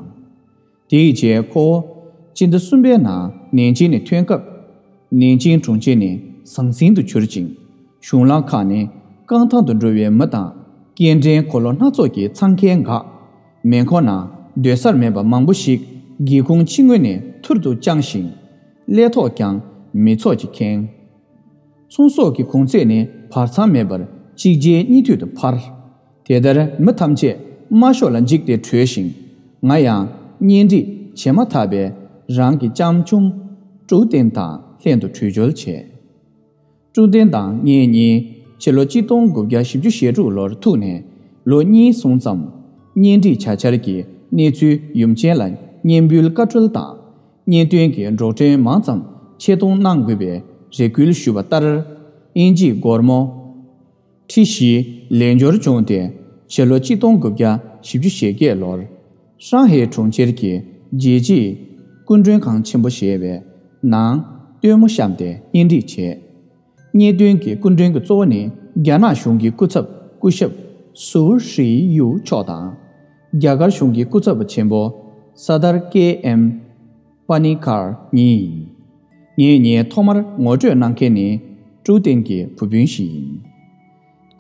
དེའི་རྗེས་ཁོ་བོ་སྤྱི་ཟླ་གསུམ་པའི་ནང་ནན་ཅིང་ནས་ཐོན་སྐབས། ནན་ཅིང་གྲོང་ཁྱེར་ནི་ཟང་ཟིང་དུ་གྱུར་ཅིང་། གཞུང་ལམ་ཁག་ནི་རྐང་ཐང་དུ་འགྲོ་བའི་མི་དང་། སྐྱེལ་འདྲེན་གོ་ལོ་སྣ་ཚོགས་ཀྱིས་འཚང་ཁའི་འགག་མེ་འཁོར་ནང་སྡོད་སར་མེད་པ་མང་པོ་ཞིག་སྒེའུ་ཁུང་ཕྱི་ངོས་ནས་ཐུར་དུ་དཔྱངས་ཤིང་། ཀླད་ཐོག་ཀྱང་མི་ཚོགས་ཀྱིས་ཁེངས། ཚོང་ཟོག་གི་གོང་ཚད་ནི་བར་མཚམས་མེད་པར་གཅིག་རྗེས་གཉིས་མཐུད་དུ་འཕར། དེ་ལྟར་མི་ཐམས་ཅད་དམར་ཤོག་ལ་འཇིགས་ཏེ་བྲོས་ཤིང་། ང་ཡང་གཉེན་སྒྲིག་བྱེད་མ་ཐག་པའི་རང་གི་ལྕམ་ཆུང་ཀྲུའུ་ཏེན་དང་ལྷན་དུ་བྲོས་བྱོལ་བྱས། ཀྲུའུ་ཏེན་དང་ངེད་གཉིས་ཕྱི་ལོ་གཅིག་སྟོང་དགུ་བརྒྱ་བཞི་བཅུ་ཞེ་དྲུག་ལོར་ཐུག་ནས་ལོ་གཉིས་སོང་ཙམ། གཉེན་སྒྲིག་བྱ་འཆར་གྱི་གནས་ཚུལ་ཡུམ་ཆེན་ལ་སྙན་འབུལ་བཀའ་འཁྲོལ་དང་། གཉེན་སྟོན་གྱི་འགྲོ་གྲོན་མང་ཙམ་ཆེད་གཏོང་གནང་དགོས་པའི་རེ་སྐུལ་ཞུས་པ་ལྟར། དབྱིན་ཇིའི་སྒོར་མོ་ཁྲི་བཞི་ལེན་འབྱོར་བྱུང་སྟེ། ཕྱི་ལོ་གཅིག་སྟོང་དགུ་བརྒྱ་བཞི་བཅུ་ཞེ་བརྒྱད་ལོར་ཧྲང་ཧེ་གྲོང་ཁྱེར་གྱི་རྒྱལ་སྤྱིའི་སྐུ་མགྲོན་ཁང་ཆེན་པོ་ཞེས་པའི་ནང་སྟོན་མོ་བཤམས་ཏེ་གཉེན་སྒྲིག་བྱས། གཉེན་སྟོན་གྱི་སྐུ་མགྲོན་གྱི་གཙོ་བོ་ནི་རྒྱ་ནག་གཞུང་གི་སྐུ་ཚབ་སྐུ་ཞབས་སུའུ་ཧྲི་ཡུ་མཆོག་དང་། རྒྱ་གར་གཞུང་གི་སྐུ་ཚབ་པ་ཆེན་པོ་ས་དར་ཀེ་ཨེམ་པ་ནི་ཀར་གཉིས་ཡིན། ངེད་གཉིས་ཐོག་མར་ངོ་སྤྲོད་གནང་མཁན་ནི་ཀྲུའུ་ཏེན་གྱི་བུ་སྤུན་ཞིག་ཡིན།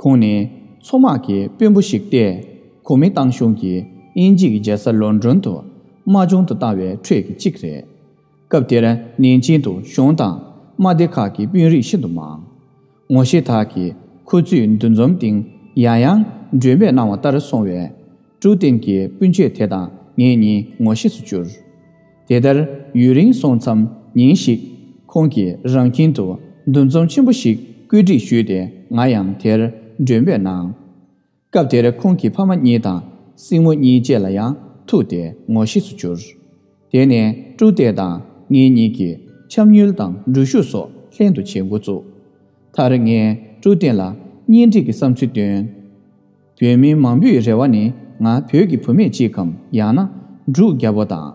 ཁོང་ནི་མཚོ་དམག་གི་དཔོན་པོ་ཞིག་སྟེ། གོ་མིན་ཏང་གཞུང་གིས་དབྱིན་ཇི་གི་རྒྱལ་ས་ལོན་ཌོན་དུ་དམག་སྦྱོང་དུ་བཏང་བའི་ཁྲོད་ཀྱི་གཅིག་རེད། སྐབས་དེར་ནན་ཅིང་དུ་གཞུང་དང་དམག་སྡེ་ཁག་གི་དཔོན་རིགས་ཤིན་ཏུ་མང་། ངོ་ཤེས་དག་གིས་ཁོ་ཚོས་འདུ་འཛོམས་སྟེང་ཡང་ཡང་མགྲོན་འབོད་གནང་བ་ལྟར་སོང་བས། ཀྲུའུ་ཏེན་གྱི་སྤུན་མཆེད་དེ་དང་ངེད་གཉིས་ངོ་ཤེས་སུ་གྱུར། དེ་ལྟར་ཡུན་རིང་སོང་ཙང་ཉིན་ཞིག་ ཁོང་གིས་རང་ཁྱིམ་དུ་འདུ་འཛོམས་ཆེན་པོ་ཞིག་བཀོད་སྒྲིག་ཞུས་ཏེ། ང་ཡང་དེར་མགྲོན་འབོད་གནང་། སྐབས་དེར་ཁོང་གི་ཕ་མ་གཉིས་དང་སྲིང་མོ་གཉིས་བཅས་ལ་ཡང་ཐུག་སྟེ་ངོ་ཤེས་སུ་གྱུར། དེ་ནས་ཀྲུའུ་ཏེ་དང་ངེད་གཉིས་ཀྱིས་འཁྱམ་ཉུལ་དང་འགྲུལ་བཞུད་སོགས་ལྷན་དུ་བྱེད་འགོ་བཙུགས། མཐར་ངས་ཀྲུའུ་ཏེ་ལ་གཉེན་སྒྲིག་གི་བསམ་ཚུལ་བཏོན། བོད་མི་མང་པོའི་རེ་བ་ནི་ང་བོད་ཀྱི་བུད་མེད་ཅིག་གམ། ཡང་ན་འབྲུག་རྒྱལ་པོ་དང་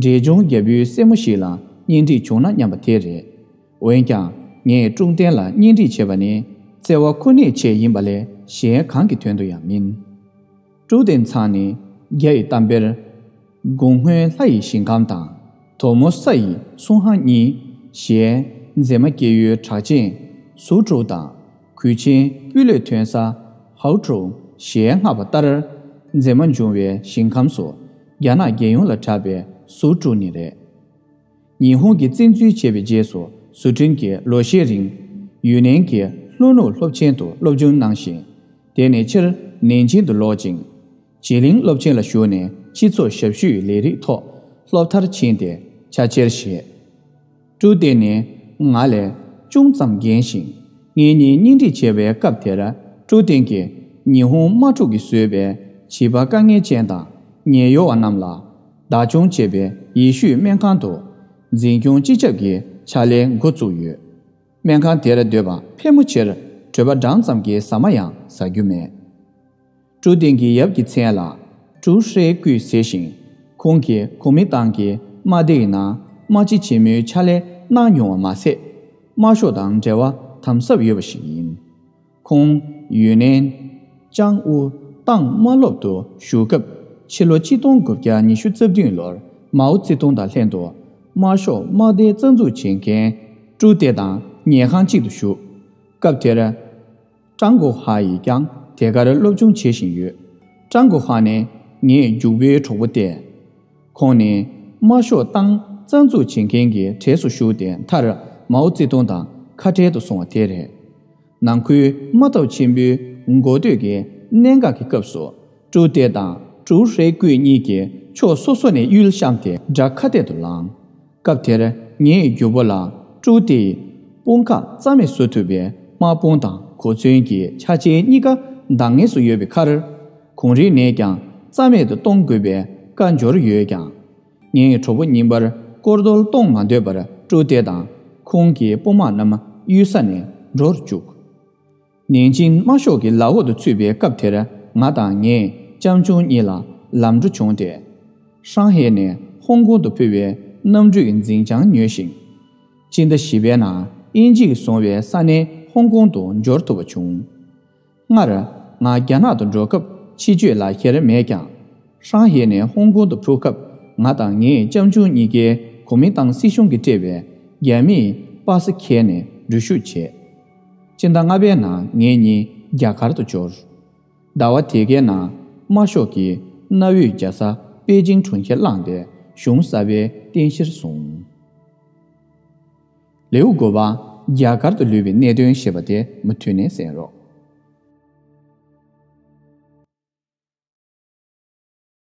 འབྲས་ལྗོངས་རྒྱལ་པོའི་སྲས་མོ་ཞིག་ལ་གཉེན་སྒྲིག་བྱུང་ན་སྙམ་པ་དེ་རེད། འོན་ཀྱང་ངས་ཀྲུང་ཏན་ལ་གཉེན་སྒྲིག་བྱས་པ་ནི་བརྩེ་བ་ཁོ་ནའི་ཆེད་ཡིན་པ་ལས་གཞན་གང་གི་དོན་དུ་ཡང་མིན། ཀྲུའུ་ཏན་ཚང་ནི་རྒྱ་ཡི་གཏམ་དཔེར། དགུང་སྔོན་ལྷ་ཡི་ཞིང་ཁམས་དང་། དོ་མོ་ས་ཡི་སུང་ཧང་གཉིས། ཞེས་མཛེས་མ་སྐྱེ་ཡུལ་གྲགས་ཅན་སུའུ་ཀྲོའུ་དང་། གོས་ཆེན་སྤུས་ལེགས་ཐོན་ས་ཧའུ་ཀྲོའུ་ཞེས་བསྔགས་པ་ལྟར། མཛེས་མ་འབྱུང་བའི་ཞིང་ཁམས་སུ་རྒྱ་ནག་རྒྱལ་ཡོངས་ལ་གྲགས་པའི་སུའུ་ཀྲོའུ་ནི་རེད། ཉི་ཧོང་གིས་བཙན་འཛུལ་བྱས་པའི་རྗེས་སུ་བཟོ་སྐྲུན་གྱི་ལོ་ཤས་རིང་ཡུན་ནན་གྱི་ལྷོ་ནུབ་སློབ་ཆེན་དུ་སློབ་སྦྱོང་གནང་ཞིང་། དེ་ནས་ཕྱིར་ནན་ཅིང་དུ་ལོག་ཅིང་། བྱི་གླིང་སློབ་ཆེན་ལ་ཞུགས་ནས་སྤྱི་ཚོགས་ཞབས་ཞུའི་ལས་རིགས་ཐོག་སློབ་མཐར་ཕྱིན་ཏེ་ཕྱག་འཁྱེར་བཞེས། ཀྲུའུ་ཏེ་ནི་ང་ལས་ཅུང་ཙམ་རྒན་ཞིང་། ངེད་གཉིས་གཉེན་སྒྲིག་བྱས་པའི་སྐབས་དེར་ཀྲུའུ་ཏེ་གིས་ཉི་ཧོང་དམག་འཁྲུག་གིས་བཟོས་པའི་བྱིས་པ་དཀའ་ངལ་ཅན་དང་ཉེན་གཡོལ་བ་རྣམས་ལ་བདག་སྐྱོང་བྱེད་པའི་ཡེ་ཤུའི་སྨན་ཁང་དུ་འཛིན་སྐྱོང་སྤྱི་ཁྱབ་ཀྱི་ཕྱག་ལས་འགོ་བཙུགས་ཡོད། སྨན་ཁང་དེར་སྡོད་པ་ཕལ་མོ་ཆེར་གྲོད་པ་འགྲངས་ཙམ་གྱི་ཟ་མ་ཡང་ཟ་རྒྱུ་མེད། ཀྲུའུ་ཏེང་གི་ཡབ་ཀྱི་མཚན་ལ་ཀྲུའུ་ཧྲེ་ཀུས་ཟེར་ཞིང་། ཁོང་གིས་གོ་མིན་ཏང་གི་དམག་སྡེ་ཡི་ནང་དམག་སྤྱི་ཆེན་མོའི་ཕྱག་ལས་གནང་མྱོང་བ་མ་ཟད། དམར་ཤོག་དང་འབྲེལ་བ་དམ་ཟབ་ཡོད་པ་ཞིག་ཡིན། ཁོང་ཡུན་ནན། ཅང་ཨུ་ཏང་དམར་སློབ་ཏུ་ཞུགས་སྐབས། ཕྱི་ལོ་ཆིག་སྟོང་དགུ་བརྒྱ་ཉི་ཤུ་རྩ་བདུན་ལོར་མའོ་ཙེ་ཏུང་དང་ལྷན་དུ་དམར་ཤོག་དམག་སྡེ་རྩ་འཛུགས་བྱེད་མཁན་ཀྲུའུ་ཏེ་དང་ཉལ་ཁང་གཅིག་ཏུ་བཞུགས། སྐབས་དེར། ཀྲང་གོ་ཧྭ་ཡིས་ཀྱང་དེ་གར་སློབ་སྦྱོང་བྱེད་བཞིན་ཡོད། ཀྲང་གོ་ཧྭ་ནི་ངའི་རྒྱུགས་པོའི་གྲོགས་པོ་སྟེ། ཁོང་ནི་དམར་ཤོག་ཏང་རྩ་འཛུགས་བྱེད་མཁན་གྱི་གྲས་སུ་ཞུགས་ཏེ། མཐར་མའོ་ཙེ་ཏུང་དང་ཁ་བྲལ་དུ་སོང་བ་དེ་རེད། ནང་ཁུལ་དམག་འཐབ་ཆེན་པོའི་འགོ་སྟོད་ཀྱི་གནད་འགག་གི་སྐབས་སུ། ཀྲུའུ་ཏེ་དང་ཀྲུའུ་ཧྲེ་ཀུས་གཉིས་ཀྱིས་ཕྱོགས་སོ་སོ་ནས་གཡུལ་བཤམས་ཏེ་དགྲ་ཁ་གཏད་དུ་ལངས། སྐབས་དེར་ངའི་རྒྱུགས་པོ་ལ་ཀྲུའུ་ཏེ་ཡི་དཔུང་ཁག་རྩ་མེད་བཟོ་ཐུབ་པའི་དམག་དཔུང་དང་གོ་མཚོན་གྱི་ཆ་རྐྱེན་གཉིས་ཀ་འདང་ངེས་སུ་ཡོད་པའི་ཁར། གངས་རི་ནས་ཀྱང་རྩ་མེད་དུ་གཏོང་དགོས་པའི་བཀའ་འབྱོར་ཡོད་ཀྱང་། ངའི་གྲོགས་པོ་རྙིང་པར་སྐོར་རྡོལ་གཏོང་མ་འདོད་པར་ཀྲུའུ་ཏེ་དང་ཁོང་གི་དཔུང་དམག་རྣམས་གཡུལ་ས་ནས་འགྲོ་རུ་བཅུག་ནན་ཅིང་དམར་ཤོག་གི་ལག་འོག་ཏུ་ཚུད་པའི་སྐབས་དེར། ང་དང་ངའི་སྐྱབས་མཆོག་གཉིས་ལ་ལམ་འགྲོ་བྱུང་སྟེ། ཧྲང་ཧེ་ནས་ཧོང་ཀོང་དུ་ཕུལ་བའི་གནམ་གྲུའི་འཛིན་བྱང་ཉོས་ཤིང་། སྤྱི་ཟླ་བཞི་པའི་ནང་དབྱིན་ཇི་ཡིས་བཟུང་བའི་ས་གནས་ཧོང་ཀོང་དུ་འབྱོར་ཐུབ་པ་བྱུང་། སྔར་ང་རྒྱ་ནག་ཏུ་འགྲོ་སྐབས་ཕྱི་སྐྱོད་ལག་འཁྱེར་མེད་ཀྱང་། ཧྲང་ཧེ་ནས་ཧོང་ཀོང་དུ་འཕུར་སྐབས། ང་དང་ངའི་སྐྱབས་མཆོག་གཉིས་ཀས་གོ་མིན་ཏང་སྲིད་གཞུང་གིས་སྤྲད་པའི་རྒྱ་མིའི་པ་སེ་ཁྱེར་ནས་འགྲུལ་བཞུད་བྱས། སྤྱི་ཟླ་ལྔ་པའི་ནང་ངེད་གཉིས་རྒྱ་གར་དུ་འབྱོར། ཟླ་བ་དེ་གའི་ནང་དམར་ཤོག་གིས་མནའ་དབུས་རྒྱལ་ས་པེ་ཅིང་གྲོང་ཁྱེར་བླངས་ཏེ་གཞུང་གསར་པའི་རྟེན་གཞིར་བཟུང་། ལེའུ་དགུ་པ། རྒྱ་གར་དུ་ལུས་པའི་གནད་དོན་ཞེས་པ་དེ་མུ་མཐུད་ནས་གསན་རོགས།